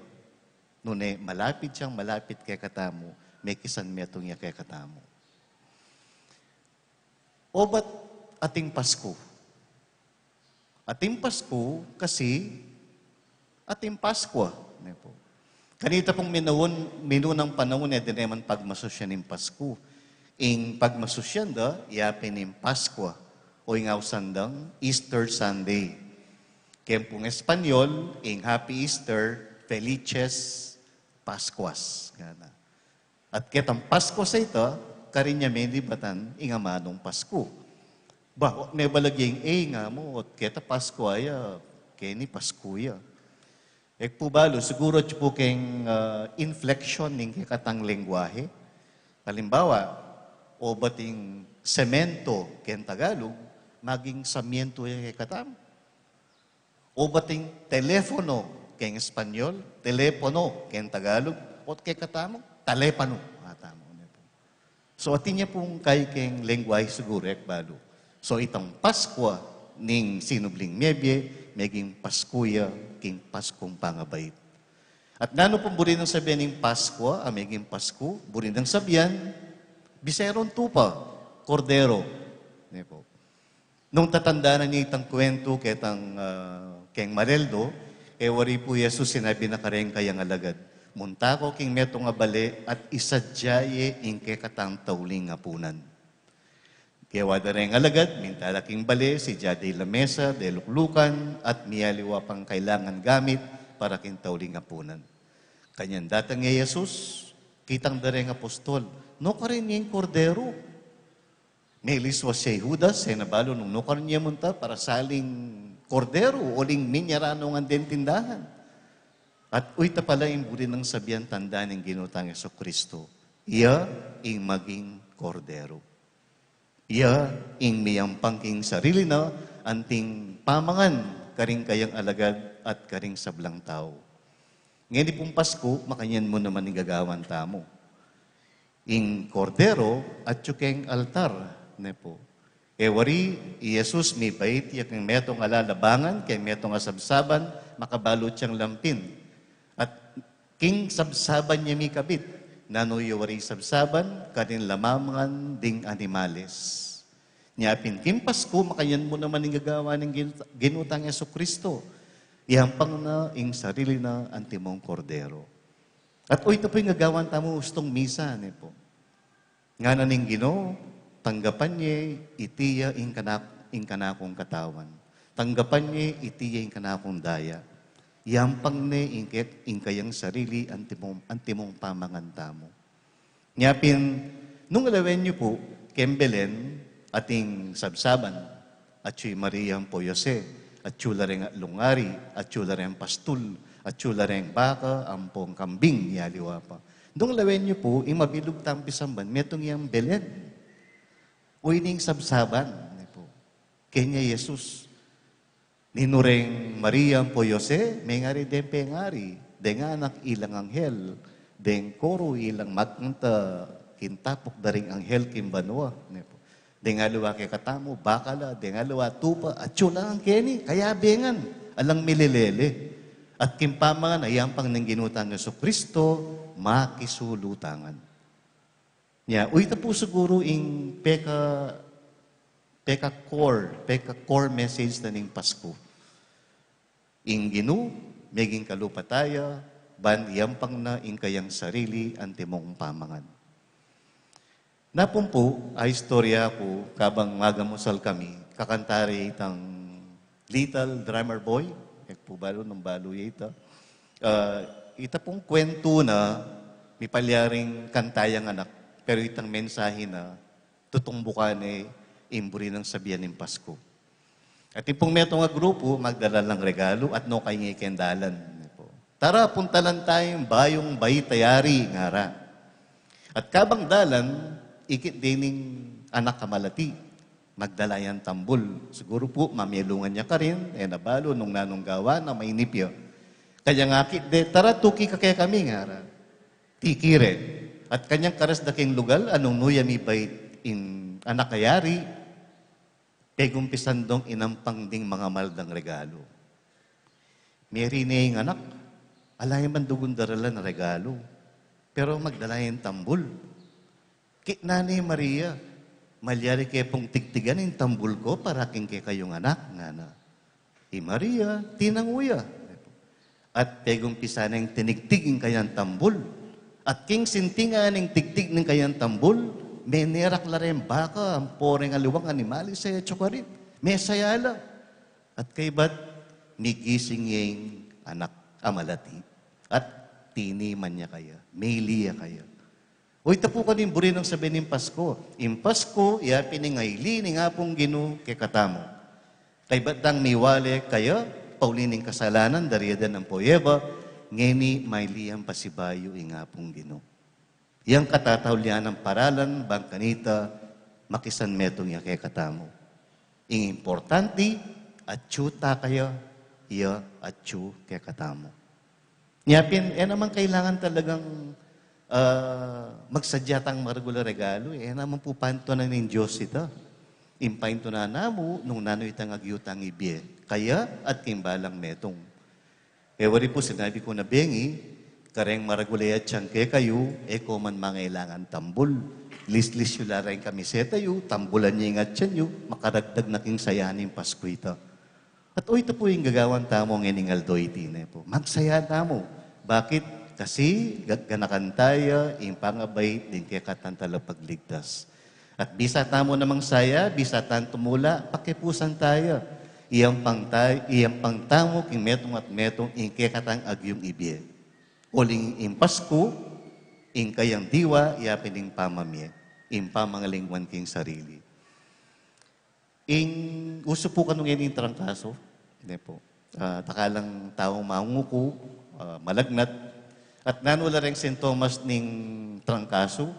Nune, malapit yang malapit kekatamu, mekisan metung ya kekatamu. O ba't ating Pasku? Ating Pasku kasi ating Paskua, ne pu. Kanita pung minuun, minunang panaun, e, dine man pagmasusyan ing Pasku. Ing pagmasusyan da, ya pin ing Paskua, o ing ausan dang Easter Sunday. Keng pung Espanyol, ing Happy Easter, Felices Pascuas. Ngana. At ketang Paskuas a ita, karin ya menibatan ing amanung Pasku. Ba, mebalag ya ing A nga mu, at keta Paskua ya, keni Pasku ya. E ku pu balu, siguru atyu pu keng, ah, inflection ning kekatang lengguahe. Halimbawa, obat ing semento keng Tagalog, maging samiento ya kekatamu. Obat ing telepono keng Espanyol, telepono keng Tagalog, o kekatamu, talepanu. Atamu, ne pu. So, atin ya pung kekeng lengguahe siguru, e ku balu. So, itang Paskua ning sinubling mebie, meging Pasku ya king Paskung pangabait. At nanu pung buri nang sabian ning Paskua, a meging Pasku, buri nang sabian, biserong tupa, kordero. Ne pu. Nung tatandanan ye itang kwentu ketang, ah, keng Maleldo, e wari pu i Jesus sinabi na kareng kayang alagad, "Munta ko king metung a bale at isadya ye ing kekatang tauling apunan." Kewa da reng alagad, minta la king bale, sidya da ing lamesa, deluklukan, at miyaliwa pang kailangan gamit para king tauling apunan. Kanyan datang i Jesus, kitang da reng apostol, "Nukarin ye ing kordero?" Meliswas ya i Judas, e na balu nung nukarin ya munta para saling kordero, uling minyaranu ngan deng tindahan. At uyta pala ing buri nang sabian tanda ning Ginu tang Jesucristo. Iya ing maging kordero. Iya ing miyampang king sarili na anting pamangan karing kayang alagad at karing sablang tau. Ngeni pung Pasku, makanyan mu naman ing gagawan tamu. Ing kordero atyu keng altar, ne pu. E wari, i Jesus mibait ya keng metung a lalabangan, keng metung a sabsaban, makabalu tang lampin. At king sabsaban ya mikabit, nanu ya wari sabsaban, karin lamamangan ding animales. Nya pin king Pasku, makanyan mu naman ing gagawan ning Gin-, Ginu tang Jesucristo. Iyampang na ing sarili na antimong kordero. At uyta pu ing gagawan tamu ustung misa, ne pu. Ngana ning Ginu, "Tanggapan ye iti ya ing kanak-, ing kanakung katawan. Tanggapan ye iti ya ing kanakung daya. Iyampang ne ing ke-, ing kayang sarili antimong, antimong pamangan tamu." Nya pin, nung alawen yu pu, keng Belen, ating sabsaban, atyu i Maria ampo i Jose, atyu la reng atlung ari, atyu la reng pastul, atyu la reng baka, ampong kambing, aliwa pa. Nung alawen yu pu, ing mabilug tang pisamban, metung yang Belen. O ining sabsaban, ne pu. Keni i Jesus. Ninu reng Maria ampo i Jose, mengari deng pengari, deng anak ilang anghel, deng koro ilang magkanta, king tapuk da ring anghel king banua, ne pu. Deng aliwa kekatamu, baka la, deng aliwa tupa, atyu la ngan keni, kayabe ngan, alang milelele. At king pamangan, iyampang ning Ginu tang Jesucristo, makisulu ta ngan. Nya, uyta pu siguru ing peka, peka core, peka core message na ning Pasku. Ing Ginu, meging kalupa ta ya, ban iyampang na ing kayang sarili antimong pamangan. Napun pu, a istorya ku, kabang magamusal kami, kakanta re itang Little Drummer Boy, e ku pu balu nung balu ye ita. Ah, ita pung kwentu na, mipalyaring kanta yang anak, pero itang mensahe na, tutumbukan ne ing buri nang sabian ning Pasku. At ipung metung a grupu, magdala lang regalu at nukaingi keng dalan. Tara, puntalan taya ing bayung bait a yari, ngara. At kabang dalan, ikit de ning anak a malati. Magdala yang tambul. Siguru pu, mamialungan ya karin, e na balu nung nanung gawan na, mainip ya. Kaya ngakit de, "Tara, tuki ka kekami," ngara. Tiki re. At kanyang karas da king lugal, a nung nu ya mibait ing anak a yari, pegumpisan dong inampang ding mangamal dang regalu. Meri ne ing anak, ala ya man dugung daralan a regalu. Pero magdala yang tambul. Kitnan ne i Maria, "Malyari ke pung tigtigan ing tambul ku para king kekayung anak," ngana. I Maria, tinangu ya. At pegumpisan neng tinigtig ing kayang tambul. At king sintingan ning tigtig ning kayang tambul, Menerak la reng baka ampo reng aliwang animalis e, atsu karin. Mesaya la. At kaybat, migising ya ing anak a malati. At tiniman ya kaya, mili ya kaya. O, ita pu kanu ing buri nang sabyan ning Pasku. Ing Pasku, ya pin ing aili ning Apung Ginu kekatamu. Kaybat dang miwale kaya, pauli ning kasalanan, dariedan ampo Eva, ngeni maili yang pasibayu ing Apung Ginu. Yang katataulian nang paralan, bang kanita, makisan metung ya kekatamu. Ing importanti, atsu ta kaya, iya atsu kekatamu. Nya pin, e naman kailangan talagang, ah, magsadya tang maragul a regalu, e. E naman pu paintunan ning Dios ita. Ing paintunan na mu, nung nanu itang agyu tang ibie kaya at king balang metung. E wari pu, sinabi ku na bengi, kareng maragul a agyang kekayu, e ko man mangailangan tambul. Lislis yu la reng kamiseta yu, tambulan ye ing atyan yu, makaragdag na king saya ning Pasku ita. At o, ita pu ing gagawan tamu ngening aldo iti, ne pu. Magsaya tamu. Bakit? Kasi ga-, ganakan taya ing pangabait ding kekatang Talapagligtas. At bisa tamu namang saya, bisa tang tumula, pakipusan taya. Iyampang tay-, iyampang tamu king metung at metung ing kekatang agyung ibie. Uling ing Pasku, ing kayang diwa, ya pin ing pamamie, ing pamangalingwan king sarili. Ing usu pu kanu ngening trangkaso, ne pu. Ah, takalang taung manguku, ah, malagnat, at nanu la reng sintomas ning trangkaso,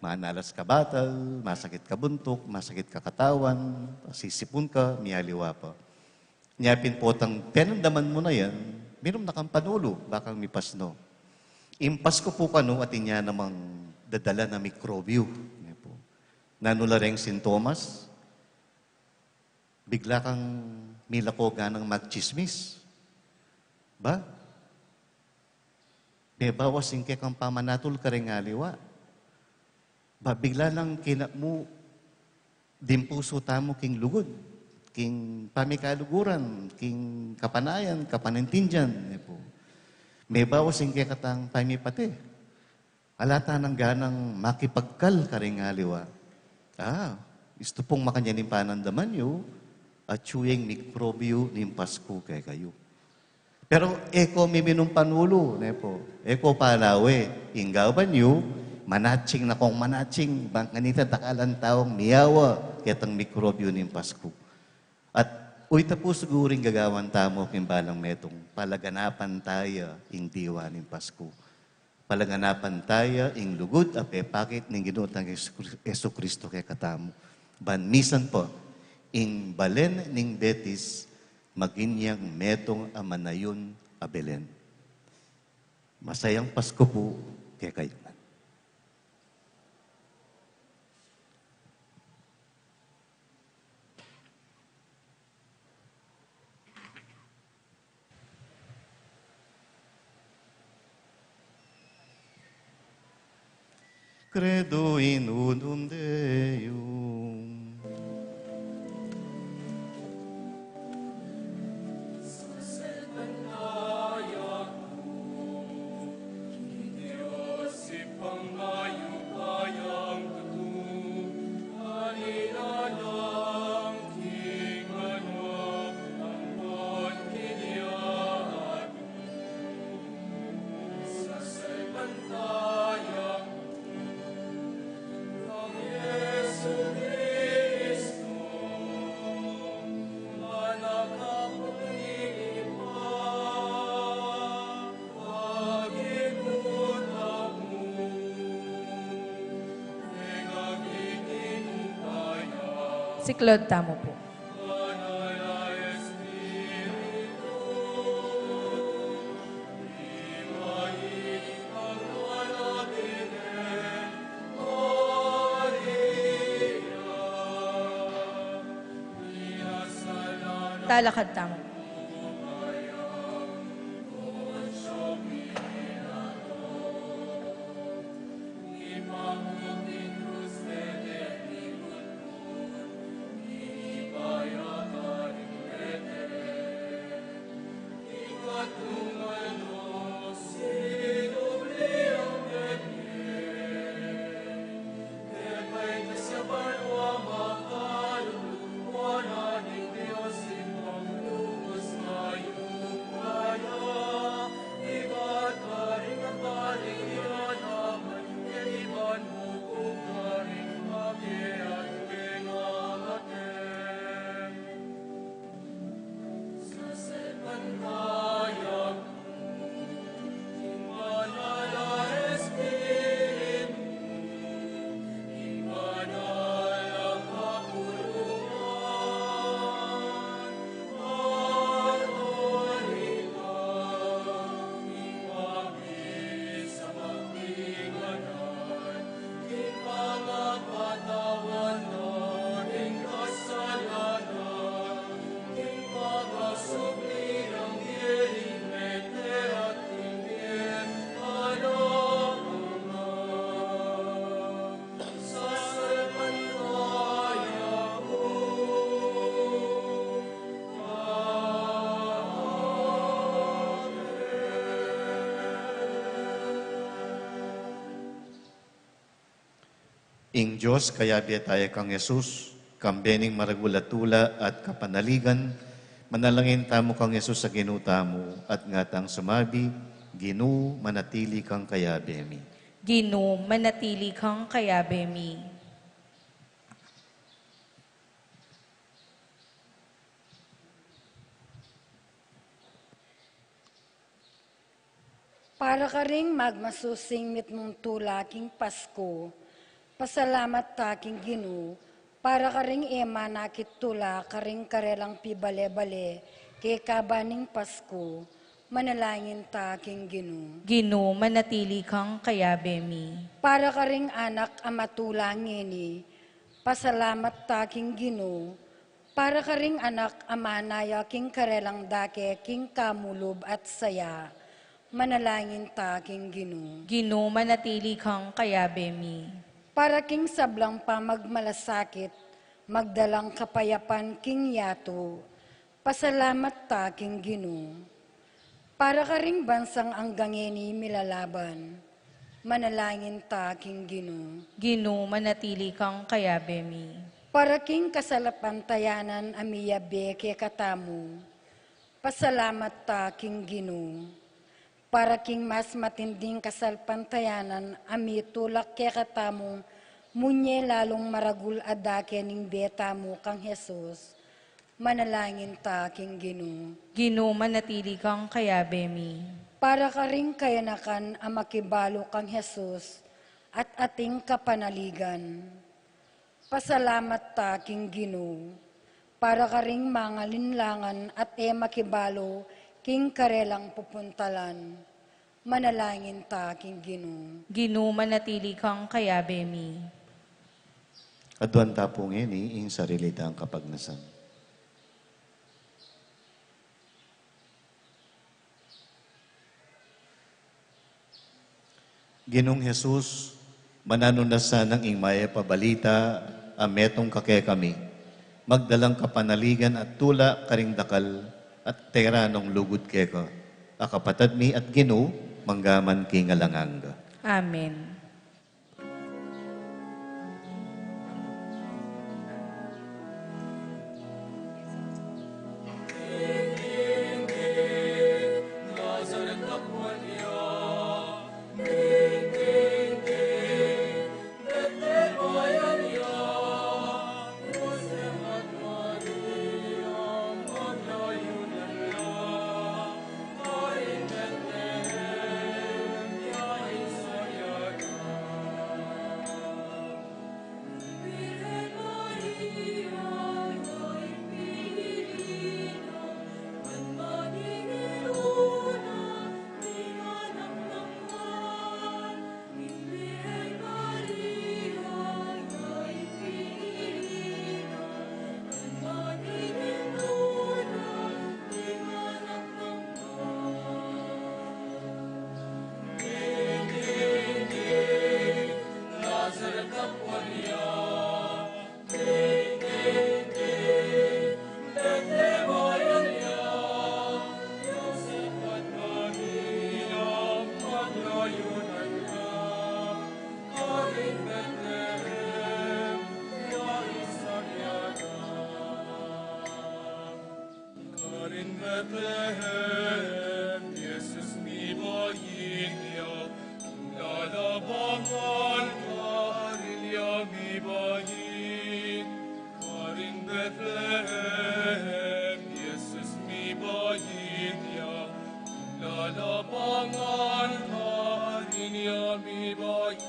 manalas ka batal, masakit ka buntuk, masakit ka katawan, sisipun ka, mialiwa pa. Nya pin potang penandaman mu na yan, minum na kang panulu, bakang mipasno. Ing Pasku pu kanu atin ya namang dadala na mikrobyu, ne pu. Nanu la reng sintomas, bigla kang milako ganang magtsismis. Ba? Mebawas ing kekang pamanatul kareng aliwa. Ba, bigla lang kinakmu ding pusu tamu king lugud, king pamikaluguran, king kapanayan, kapanintindian, ne pu. Mebawas ing kekatang pamipate. Ala ta nang ganang makipagkal kareng aliwa. Ah, istu pung makanyan ing panandaman yu, atsu yang mikrobyu ning Pasku kekayu. Pero e ko miminum panulu, ne pu. E ko palawe, ing gawan yu, manatsing na kong manatsing, bang kanita takalang taung miyawa ketang mikrobyu ning Pasku. At o, ita pu siguru ing gagawan tamu king balang metung, palaganapan taya ing diwa ning Pasku. Palaganapan taya ing lugud a pepakit ning Ginu tang Jesu-, Jesucristo kekatamu. Ban misan pa, ing balen ning Betis, maging yang metung a manayun a Belen. Masayang Pasku pu kekayu ngan. Credo in unum Deum. Siklaud tamu pu. Talakad tamu. Ing Dios kayabe ta ya kang Jesus, kambe ning maragul a tula at kapanaligan, manalangin tamu kang Jesus a Ginu tamu, at ngatang sumabi, Ginu, manatili kang kayabe mi. Ginu, manatili kang kayabe mi. Para karing magmasusing mitmung tula king Pasku, pasalamat ta king Ginu. Para karing e manakit tula karing karelang pibale-bale kekaba ning Pasku, manalangin ta king Ginu. Ginu, manatili kang kayabe mi. Para karing anak a matula ngeni, pasalamat ta king Ginu. Para karing anak a manaya king karelang dake king kamulub at saya, manalangin ta king Ginu. Ginu, manatili kang kayabe mi. Para king sablang pamagmalasakit, magdalang kapayapan king yatu, pasalamat ta king Ginu. Para karing bansang anggang ngeni milalaban, manalangin ta king Ginu. Ginu, manatili kang kayabe mi. Para king kasalapantayanan a miyabe kekatamu, pasalamat ta king Ginu. Para king mas matinding kasalapantayanan a mitulak kekatamu, munye lalung maragul a dake ning betamu kang Jesus, manalangin ta king Ginu. Ginu, manatili kang kayabe mi. Para karing kayanakan a makibalu kang Jesus at ating kapanaligan, pasalamat ta king Ginu. Para karing mangalinlangan at e makibalu king karelang pupuntalan, manalangin ta king Ginu. Ginu, manatili kang kayabe mi. Aduan ta pu ngeni ing sarili tang kapagnasan. Ginung Jesus, mananu na sanang ing mayap a balita a metung ka kekami, magdalang kapanaligan at tula karing dakal at teranong lugud keka, a kapatad mi at Ginu, manggaman king alang angga. Amen. Karin Betlehem, Jesus mibait ya, lalabangan karin ya mibait. Karin Betlehem, Jesus mibait ya, lalabangan karin ya mibait.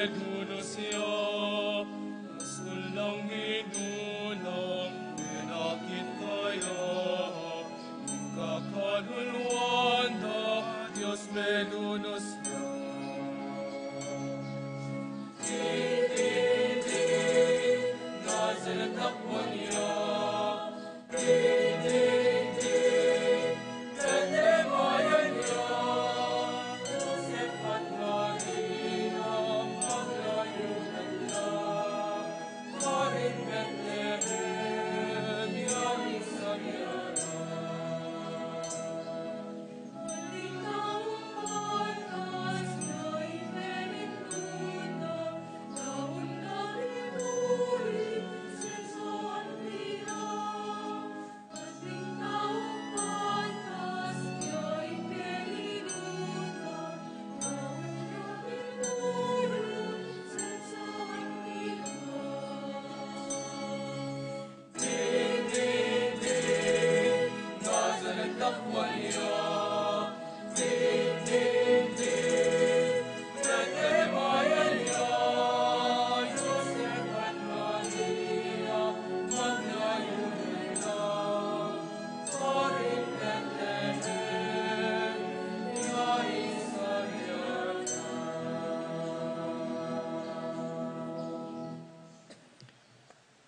Meduno siya, sulang minulang, menakit kaya, ing kakaluluan da, Dios meduno siya. Di, di, di, Nazaret takwan ya,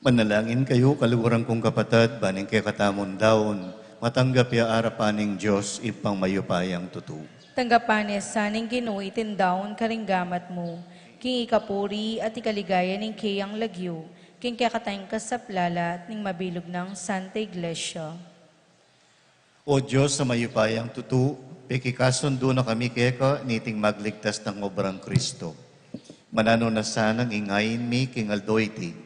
Manalangin kayu, kaluguran kung kapatad, ban ing kekatamung daun matanggap ya arapan ning Dios Ibpang mayupayang tutu. Tanggapan ne sa ning Ginu iting daun karing gamat mu, king ikapuri at ikaligaya ning keyang lagyu, king kekatang kasaplalan at ning mabilug nang Santa Iglesia. O Dios a mayupayang tutu, pekikasundu na kami keka niting magligtas nang obrang Kristo. Mananu na sanang ingayin mi king aldo iti,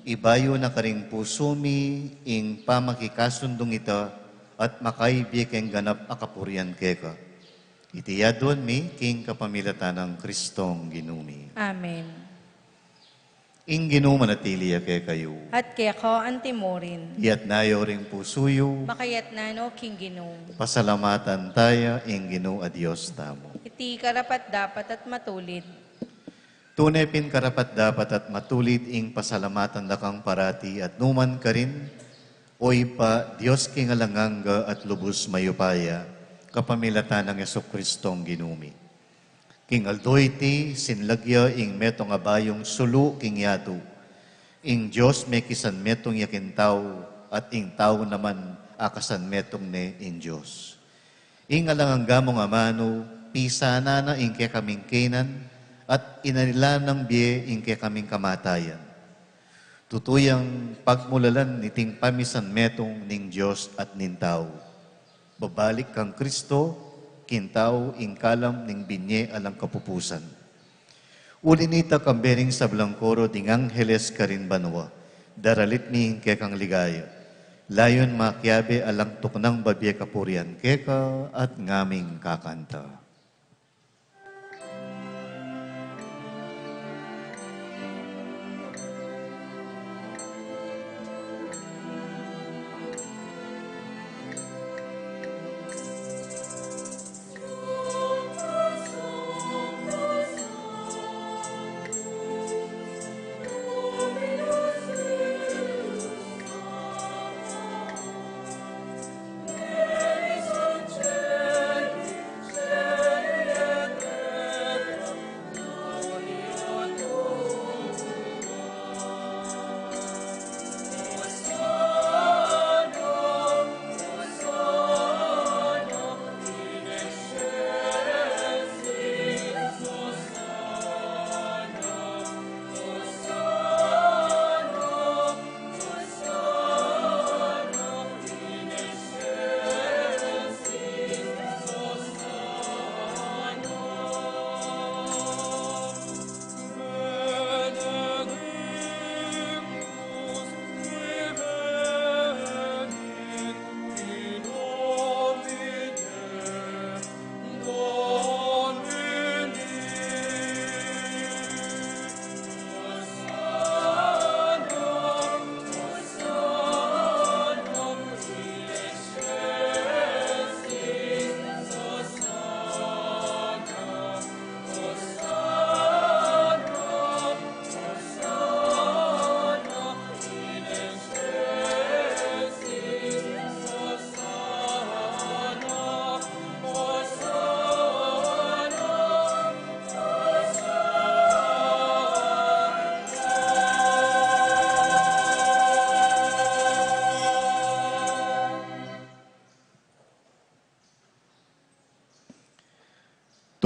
ibayu na karing pusu mi ing pamakikasundung ita at makaibie keng ganap a kapurian keka. Iti yaduan mi king kapamilatan nang Kristong Ginu mi. Amen. Ing Ginu manatili ya kekayu. At keka antimurin. Iyatas yu ring pusu yu. Makayatas no king Ginu. Pasalamatan taya ing Ginu a Dios tamu. Iti karapat-dapat at matulid. Tune pin karapat-dapat at matulid ing pasalamatan da kang parati at numan karin, O Ibpa, Dios king alang angga at lubus mayupaya, kapamilatan nang Jesucristong Ginu mi. King aldo iti, sinlag ya ing metung a bayung sulu king yatu. Ing Dios mekisanmetung ya king tau, at ing tau naman akasanmetung ne ing Dios. Ing alang angga mung amanu, pisanan na ing kekaming kenan, at inanilan nang bie ing kekaming kamatayan. Tutu yang pagmulalan niting pamisanmetung ning Dios at ning tau. Babalik kang Kristo, king tau ing kalam ning binye alang kapupusan. Uli nita kambe ring sablang koro ding angheles karin banua, daralit mi ing kekang ligaya. Layun makiabe alang tuknang babie kapurian keka at ngaming kakanta.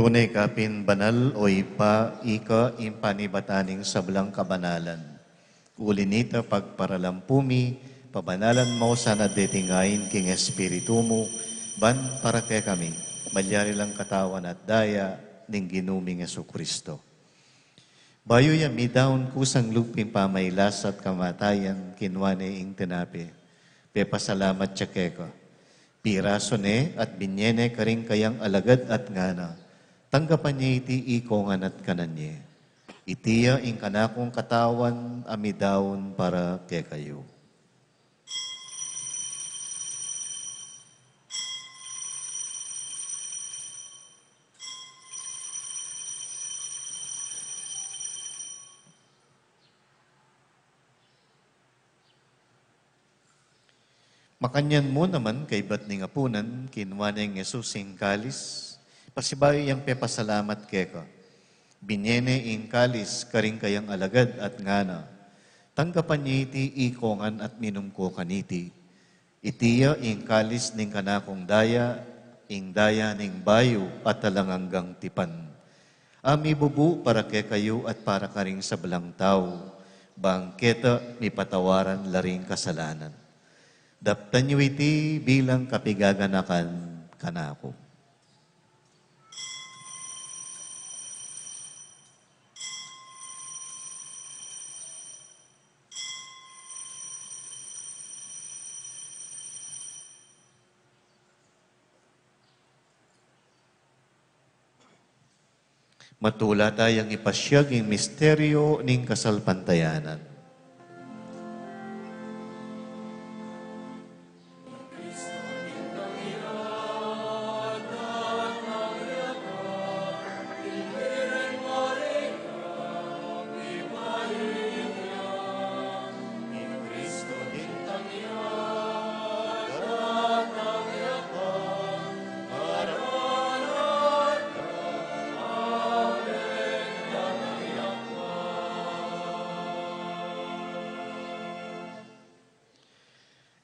Ika pin banal, o Ibpa, ika ing panibatan ning sablang kabanalan. Uli na nita, pagparalampu mi, pabanalan mu sana deting ain king Espiritu mu, ban para kekami malyari lang katawan at daya ning Ginu ming Jesucristo. Bayu ya midaun kusang lub king pamagkasakit at kamatayan, kinua ne ing tinape, pepasalamat ya keka, pirasu ne at binye ne karing kayang alagad at ngana, tanggapan ye iti ikongan at kanan ye. Iti ya ing kanakung katawan a midaun para kekayu. Makanyan mu naman, kaybat ning apunan, kinua neng Jesus ing kalis, pasibayu yang pepasalamat keka, binye ne ing kalis karing kayang alagad at ngana, tanggapan ye iti ikongan at minum ko kaniti. Iti ya ing kalis ning kanakung daya, ing daya ning bayu at alang anggang tipan, a mibubu para kekayu at para karing sablang tau, bang keta mipatawaran la ring kasalanan. Daptan yu iti bilang kapigaganakan kanaku. Matula tayang ipasyag ing misteryu ning kasalpantayanan.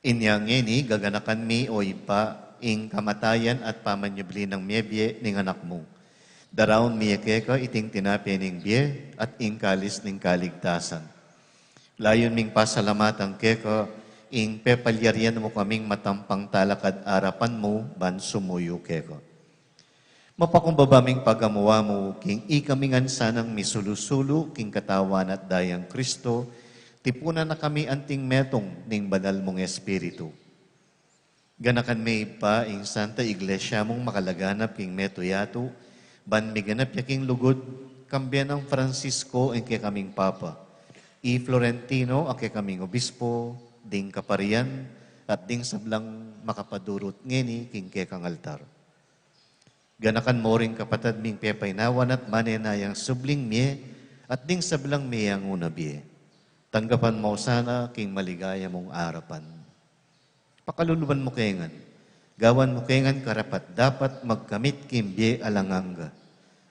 Inya ngeni gaganakan mi, o Ibpa, ing kamatayan at pamanyubli nang mebie ning Anak mu. Daraun mi ya keka iting tinape ning bie at ing kalis ning kaligtasan. Layun ming pasalamatan keka ing pepalyarian mu kaming matampang talakad arapan mu ban sumuyu keka. Mapakumbaba ming pagamu-amu king ikami ngan sanang misulu-sulu king katawan at dayang Kristo, tipunan na kami anting metung ning banal mung Espiritu. Ganakan me, Ibpa, ing Santa Iglesia mung makalaganap king metung yatu, ban miganap ya king lugud, kambe nang Francisco ing kekaming Papa, i Florentino a kekaming Obispo, ding kaparian, at ding sablang makapadurut ngeni king kekang altar. Ganakan mu ring kapatad ming pepainawan at manenayang subling mie, at ding sablang miyanguna bie. Tanggapan mu sana king maligaya mung arapan. Pakaluluan mu ke ngan. Gawan mu ke ngan karapat-dapat magkamit king bie alang angga.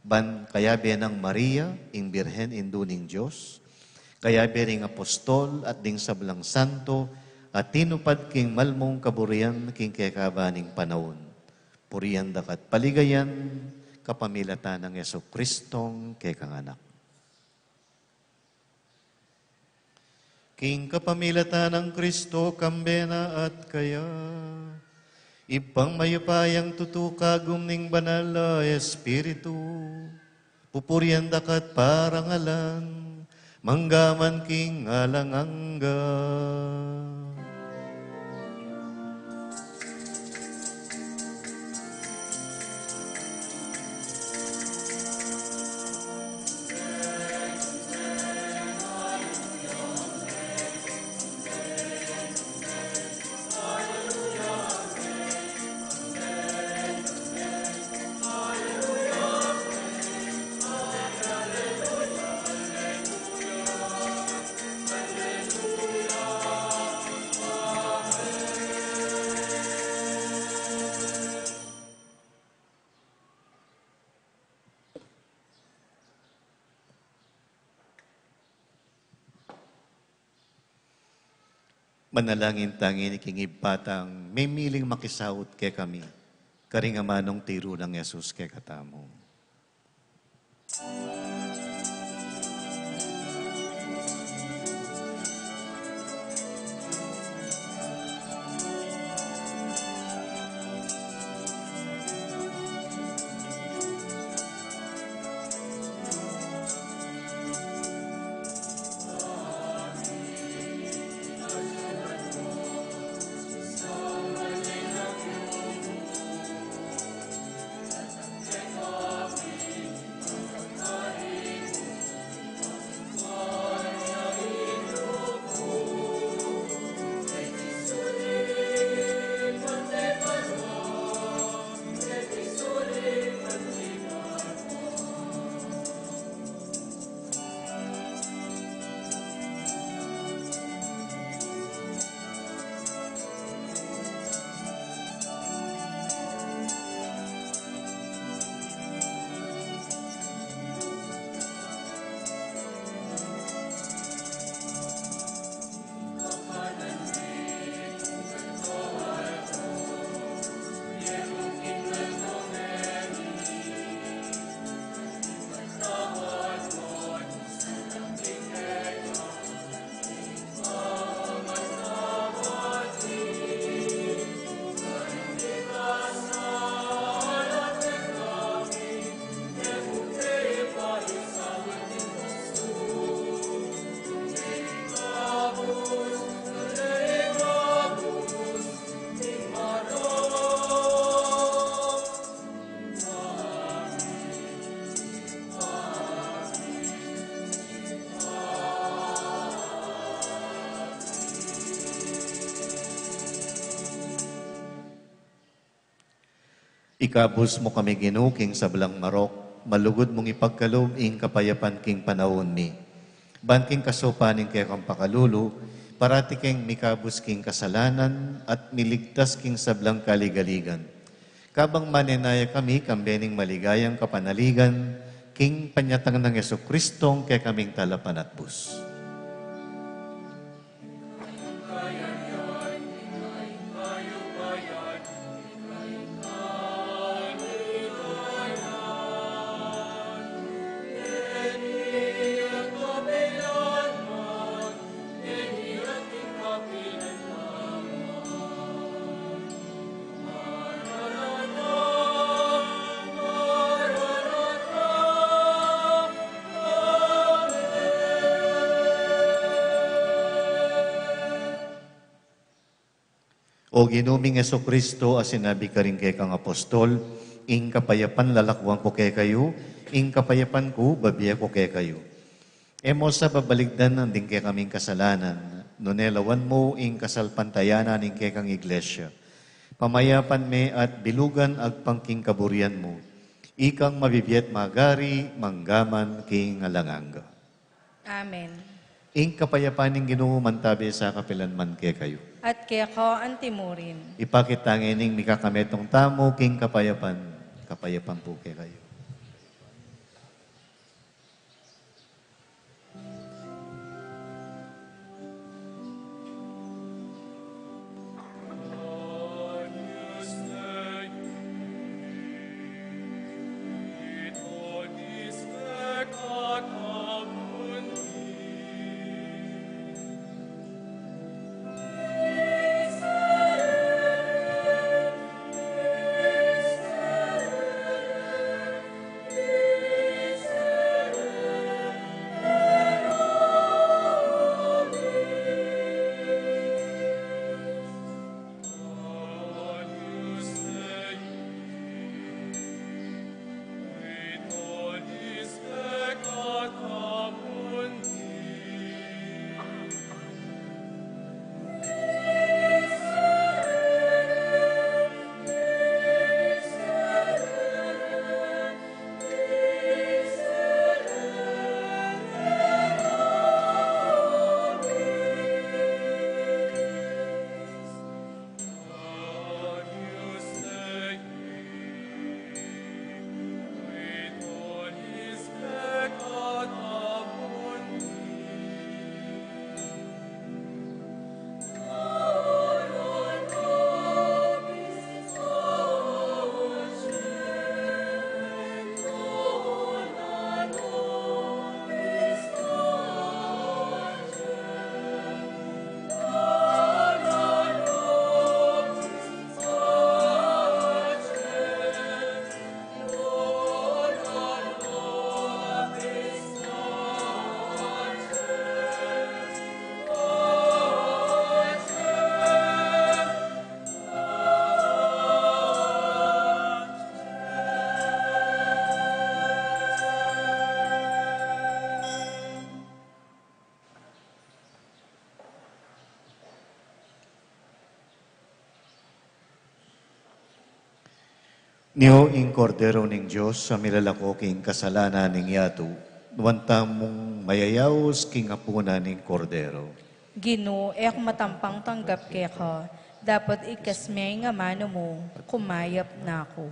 Ban kayabe nang Maria, ing Birhen Indu ning Dios, kayabe ring apostol at ding sablang santo, a tinupad king mal mung kaburian king kekaban ning panaun. Purian da ka at paligayan, kapamilatan nang Jesucristong kekang Anak. King kapamilatan nang Kristo, kambe na at kaya, Ibpang mayupayang tutu, kagum ning Banal a Espiritu, pupurian da ka at parangalan, mangga man king alang angga. Manalangin ta ngeni king Ibpa tang mimiling makisaut kekami, karing amanung tiru nang Jesus kekatamu. Ikabus mu kami, Ginu, king sablang marok, malugud mung ipagkalub ing kapayapan king panaun mi. Ban king kasaupan ning kekang pakalulu, parati keng mikabus king kasalanan at miligtas king sablang kaligaligan. Kabang manenaya kami kambe ning maligayang kapanaligan, king panyatang nang Jesucristong kekaming talapanatbus. O Ginu ming Jesucristo, a sinabi karing kekang apostol, ing kapayapan lalakwan ku kekayu, ing kapayapan ku bibie ku kekayu. E mu sa babaligdan ding kekaming kasalanan, nune lawan mu ing kasalpantayanan ning kekang iglesia. Pamayapan me at bilugan agpang king kaburian mu. Ikang mabibie at magari, mangga man king alang angga. Amen. Ing kapayapan ning Ginu mantabi sa kapilan man kekayu. At keka antimurin. Ipakit ta ngening mikakametung tamu king kapayapan, kapayapan pu kekayu. Nyo ing Kordero ning Dios, a milalako king kasalanan ning yatu. Nuan tamung mayayaus king apunan ning Kordero. Ginu, e ku matampang tanggap keka, dapot ikes me ing amanu mu, kumayap na ku.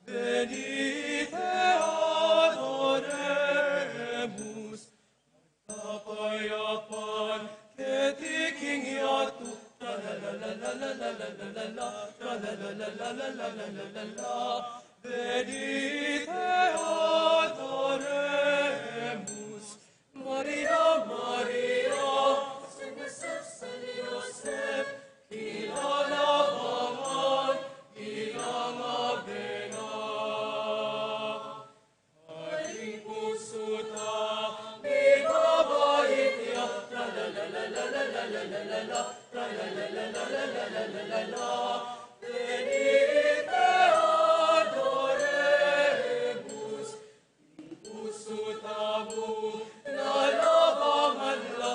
Venite, adoremus. Kapayapan keti king yatu. Venite, adoremus. Maria, Maria, San Josep, San Josep, kilalabangan, ilang Abena. Ating pusu ta, mibabait ya. Venite, adoremus. Ing pusu tamu, lalabangan la.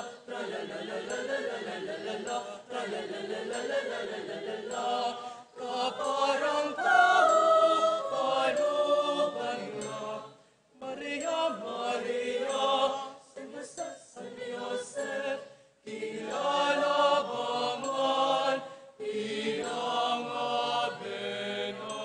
Kaparang tau, panukan la. Maria, Maria, San Josep, San Josep, kilalabangan, ilang Abena.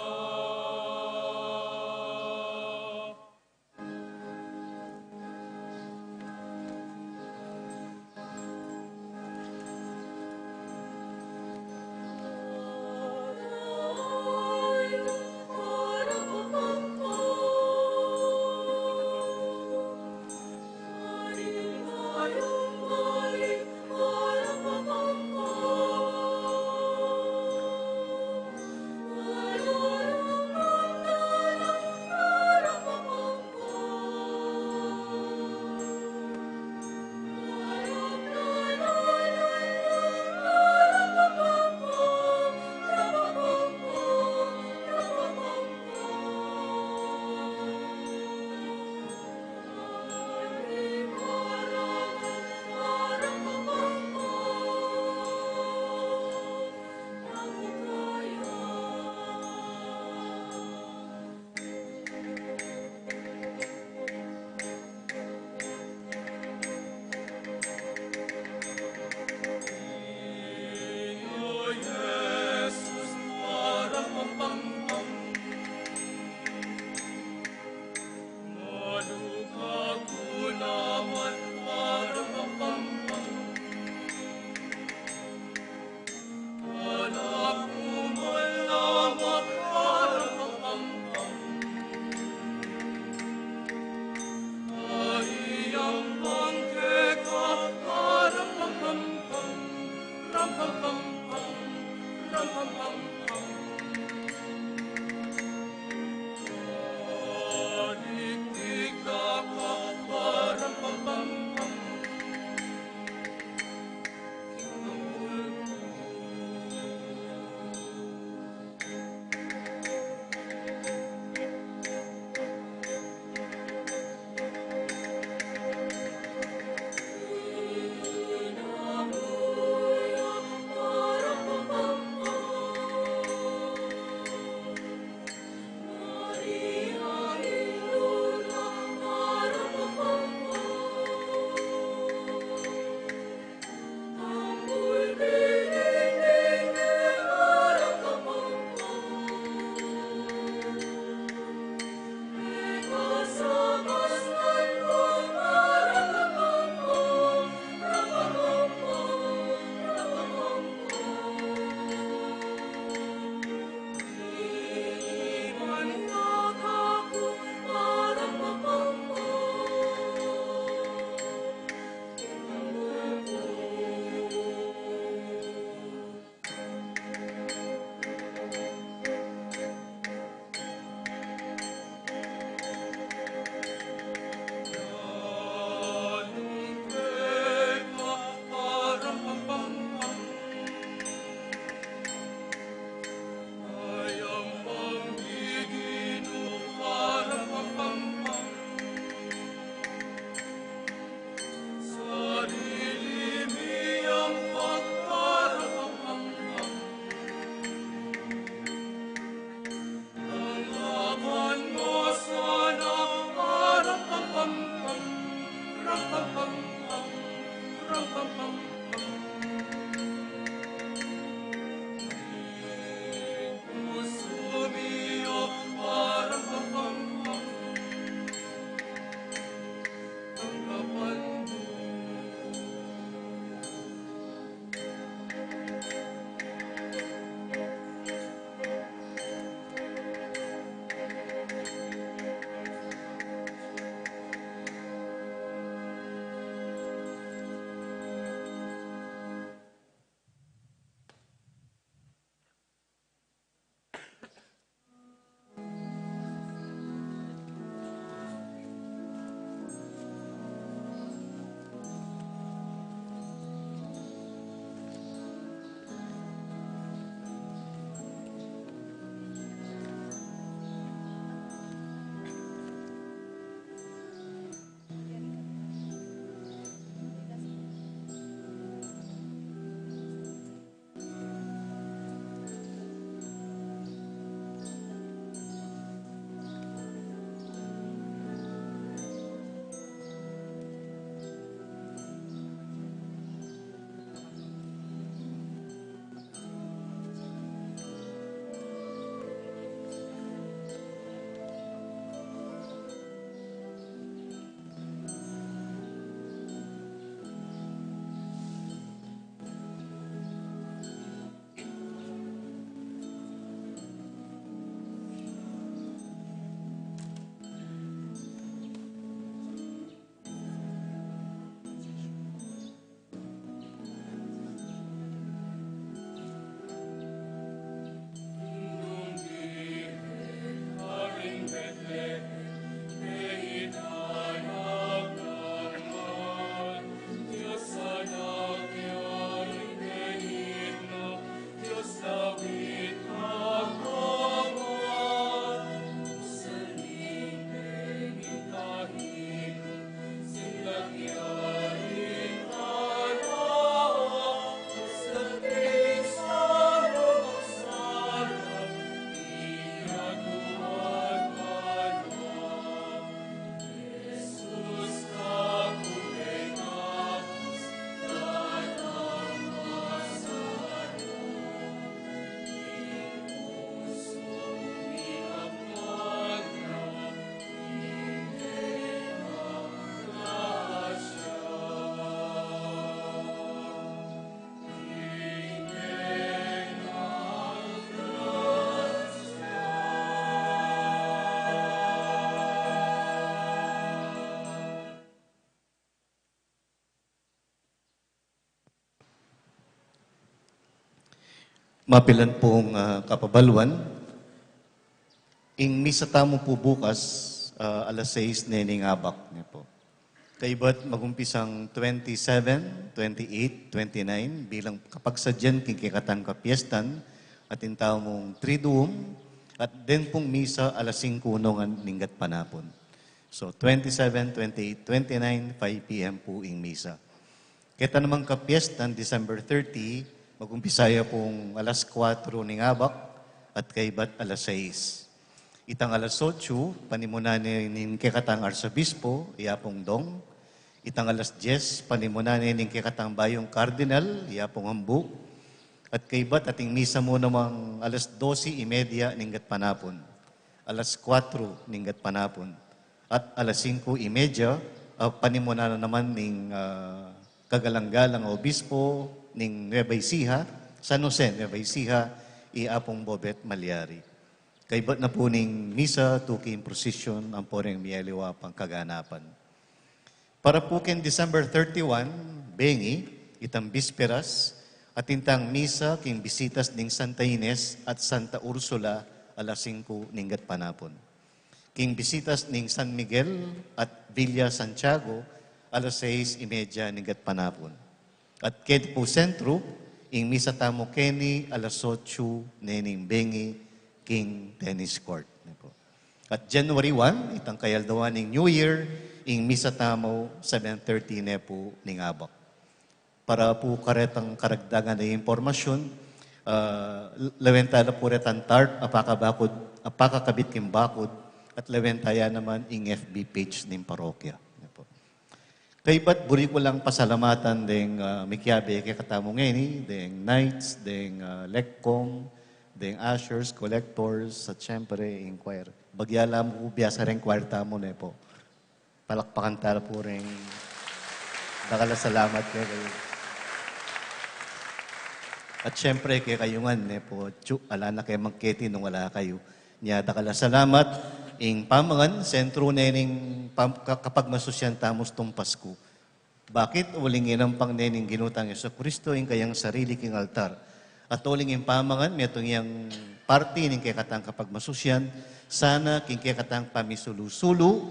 Mapilan pung, ah, kapabaluan, ing misa tamu pu bukas, ah, alas sais ne ning abak, ne pu. Kaybat magumpisang twenty-seven, twenty-eight, twenty-nine, bilang kapagsadyan king kekatang kapiestan, atin tamung Triduum, at den pung misa alas singku ngan ning gatpanapun. So, twenty-seven, twenty-eight, twenty-nine, five P M pu ing misa. Keta namang kapiestan, December thirty, magumpisa ya pung alas kuatro ning abak at kaybat alas sais. Itang alas otso, panimunan ne ning kekatang arsobispo, ya pung dong. Itang alas dyes, panimunan ne ning kekatang bayung kardinal, ya pung ambu. At kaybat ating misa mu namang alas dose y media ning gatpanapun, alas kuatro ning gatpanapun, at alas singku y media, ah, panimunan na naman ning, ah, kagalang-galang obispo ning Nueva Ecija, San Jose, Nueva Ecija, i Apung Bobet Malyari. Kaybat na pu ning misa, tuki ing prosesyon, ampo reng miyaliwa pang kaganapan. Para pu keng December thirty-one, bengi, itang bisperas, atin tang misa king bisitas ning Santa Ines at Santa Ursula alas singku ning gatpanapun. King bisitas ning San Miguel at Villa Santiago alas sais y media ning gatpanapun. At keti pu sentru, ing misa tamu keni alas otso ne ning bengi king tennis court, ne pu. At January one, itang kayaldawan ning New Year, ing misa tamu seven thirty ne pu ning abak. Para pu karetang karagdagan a impormasyun, ah, lawen tala pu retang tarp a pakabakud, a pakakabit king bakud, at lawen taya naman ing F B page ning parokya, ne pu. Kaybat buri ku lang pasalamatan deng, ah, mikiabe kekatamu ngeni, deng knights, deng, ah, lecom, deng ushers, collectors, at syempre ing choir. Bagya la mu biasa reng choir tamu, ne pu. Palakpakan tala pu reng dakal a salamat kekayu. At syempre kekayu ngan, ne pu, atsu, ala na keng magketi nung ala kayu. Nya dakal a salamat, ing pamangan, sentru ne ning pam-, ka-, kapagmasusyan tamu stung Pasku. Bakit? Uling inampang ne ning Ginu tang Jesucristo ing kayang sarili king altar. At uling ing pamangan, metung yang parti ning kekatang kapagmasusyan, sana king kekatang pamisulu-sulu,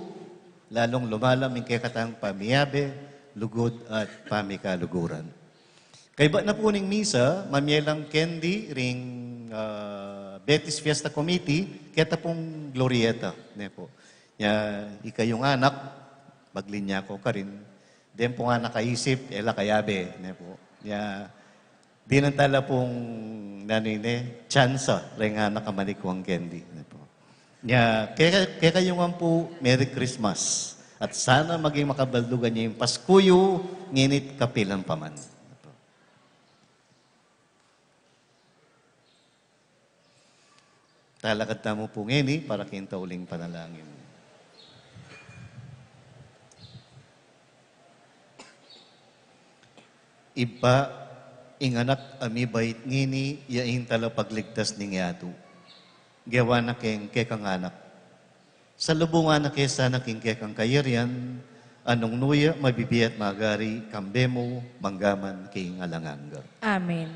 lalung lumalam ing kekatang pamiabe, lugud at pamikaluguran. Kaybat na pu ning misa, mamye lang kendi ring, ah, Betis Fiesta Committee, keta pung Glorieta, ne pu. Nya, ikayung anak, maglinya ko karin, den pung anak a isip, e la kayabe, ne pu. Nya, dinan tala pung nanu ne, tsansa, reng anak a manikwang kendi, ne pu. Nya, keka-, kekayu ngan pu, Merry Christmas. At sana maging makabaldugan yu ing Pasku yu, ngeni't kapilan pa man. Talakad tamu pu ngeni para king tauling panalangin. Ibpa, ing anak a mibait ngeni, ya ing talapagligtas ning yatu. Gewa na keng kekang anak. Salubungan na ke sana king kekang kayarian, a nung nu ya mabibie at magari, kambe mu, mangga man king alang angga. Amen.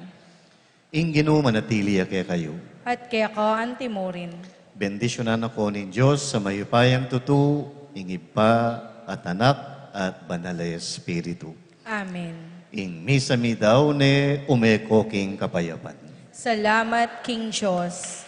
Ing Ginu manatili ya kekayu. At keka antimurin. Bendisyunan na ko ning Dios a mayupayang tutu, ing Ibpa, at Anak, at Banal a Espiritu. Amen. Ing misa mi dau ne, ume ko king kapayapan. Salamat king Dios.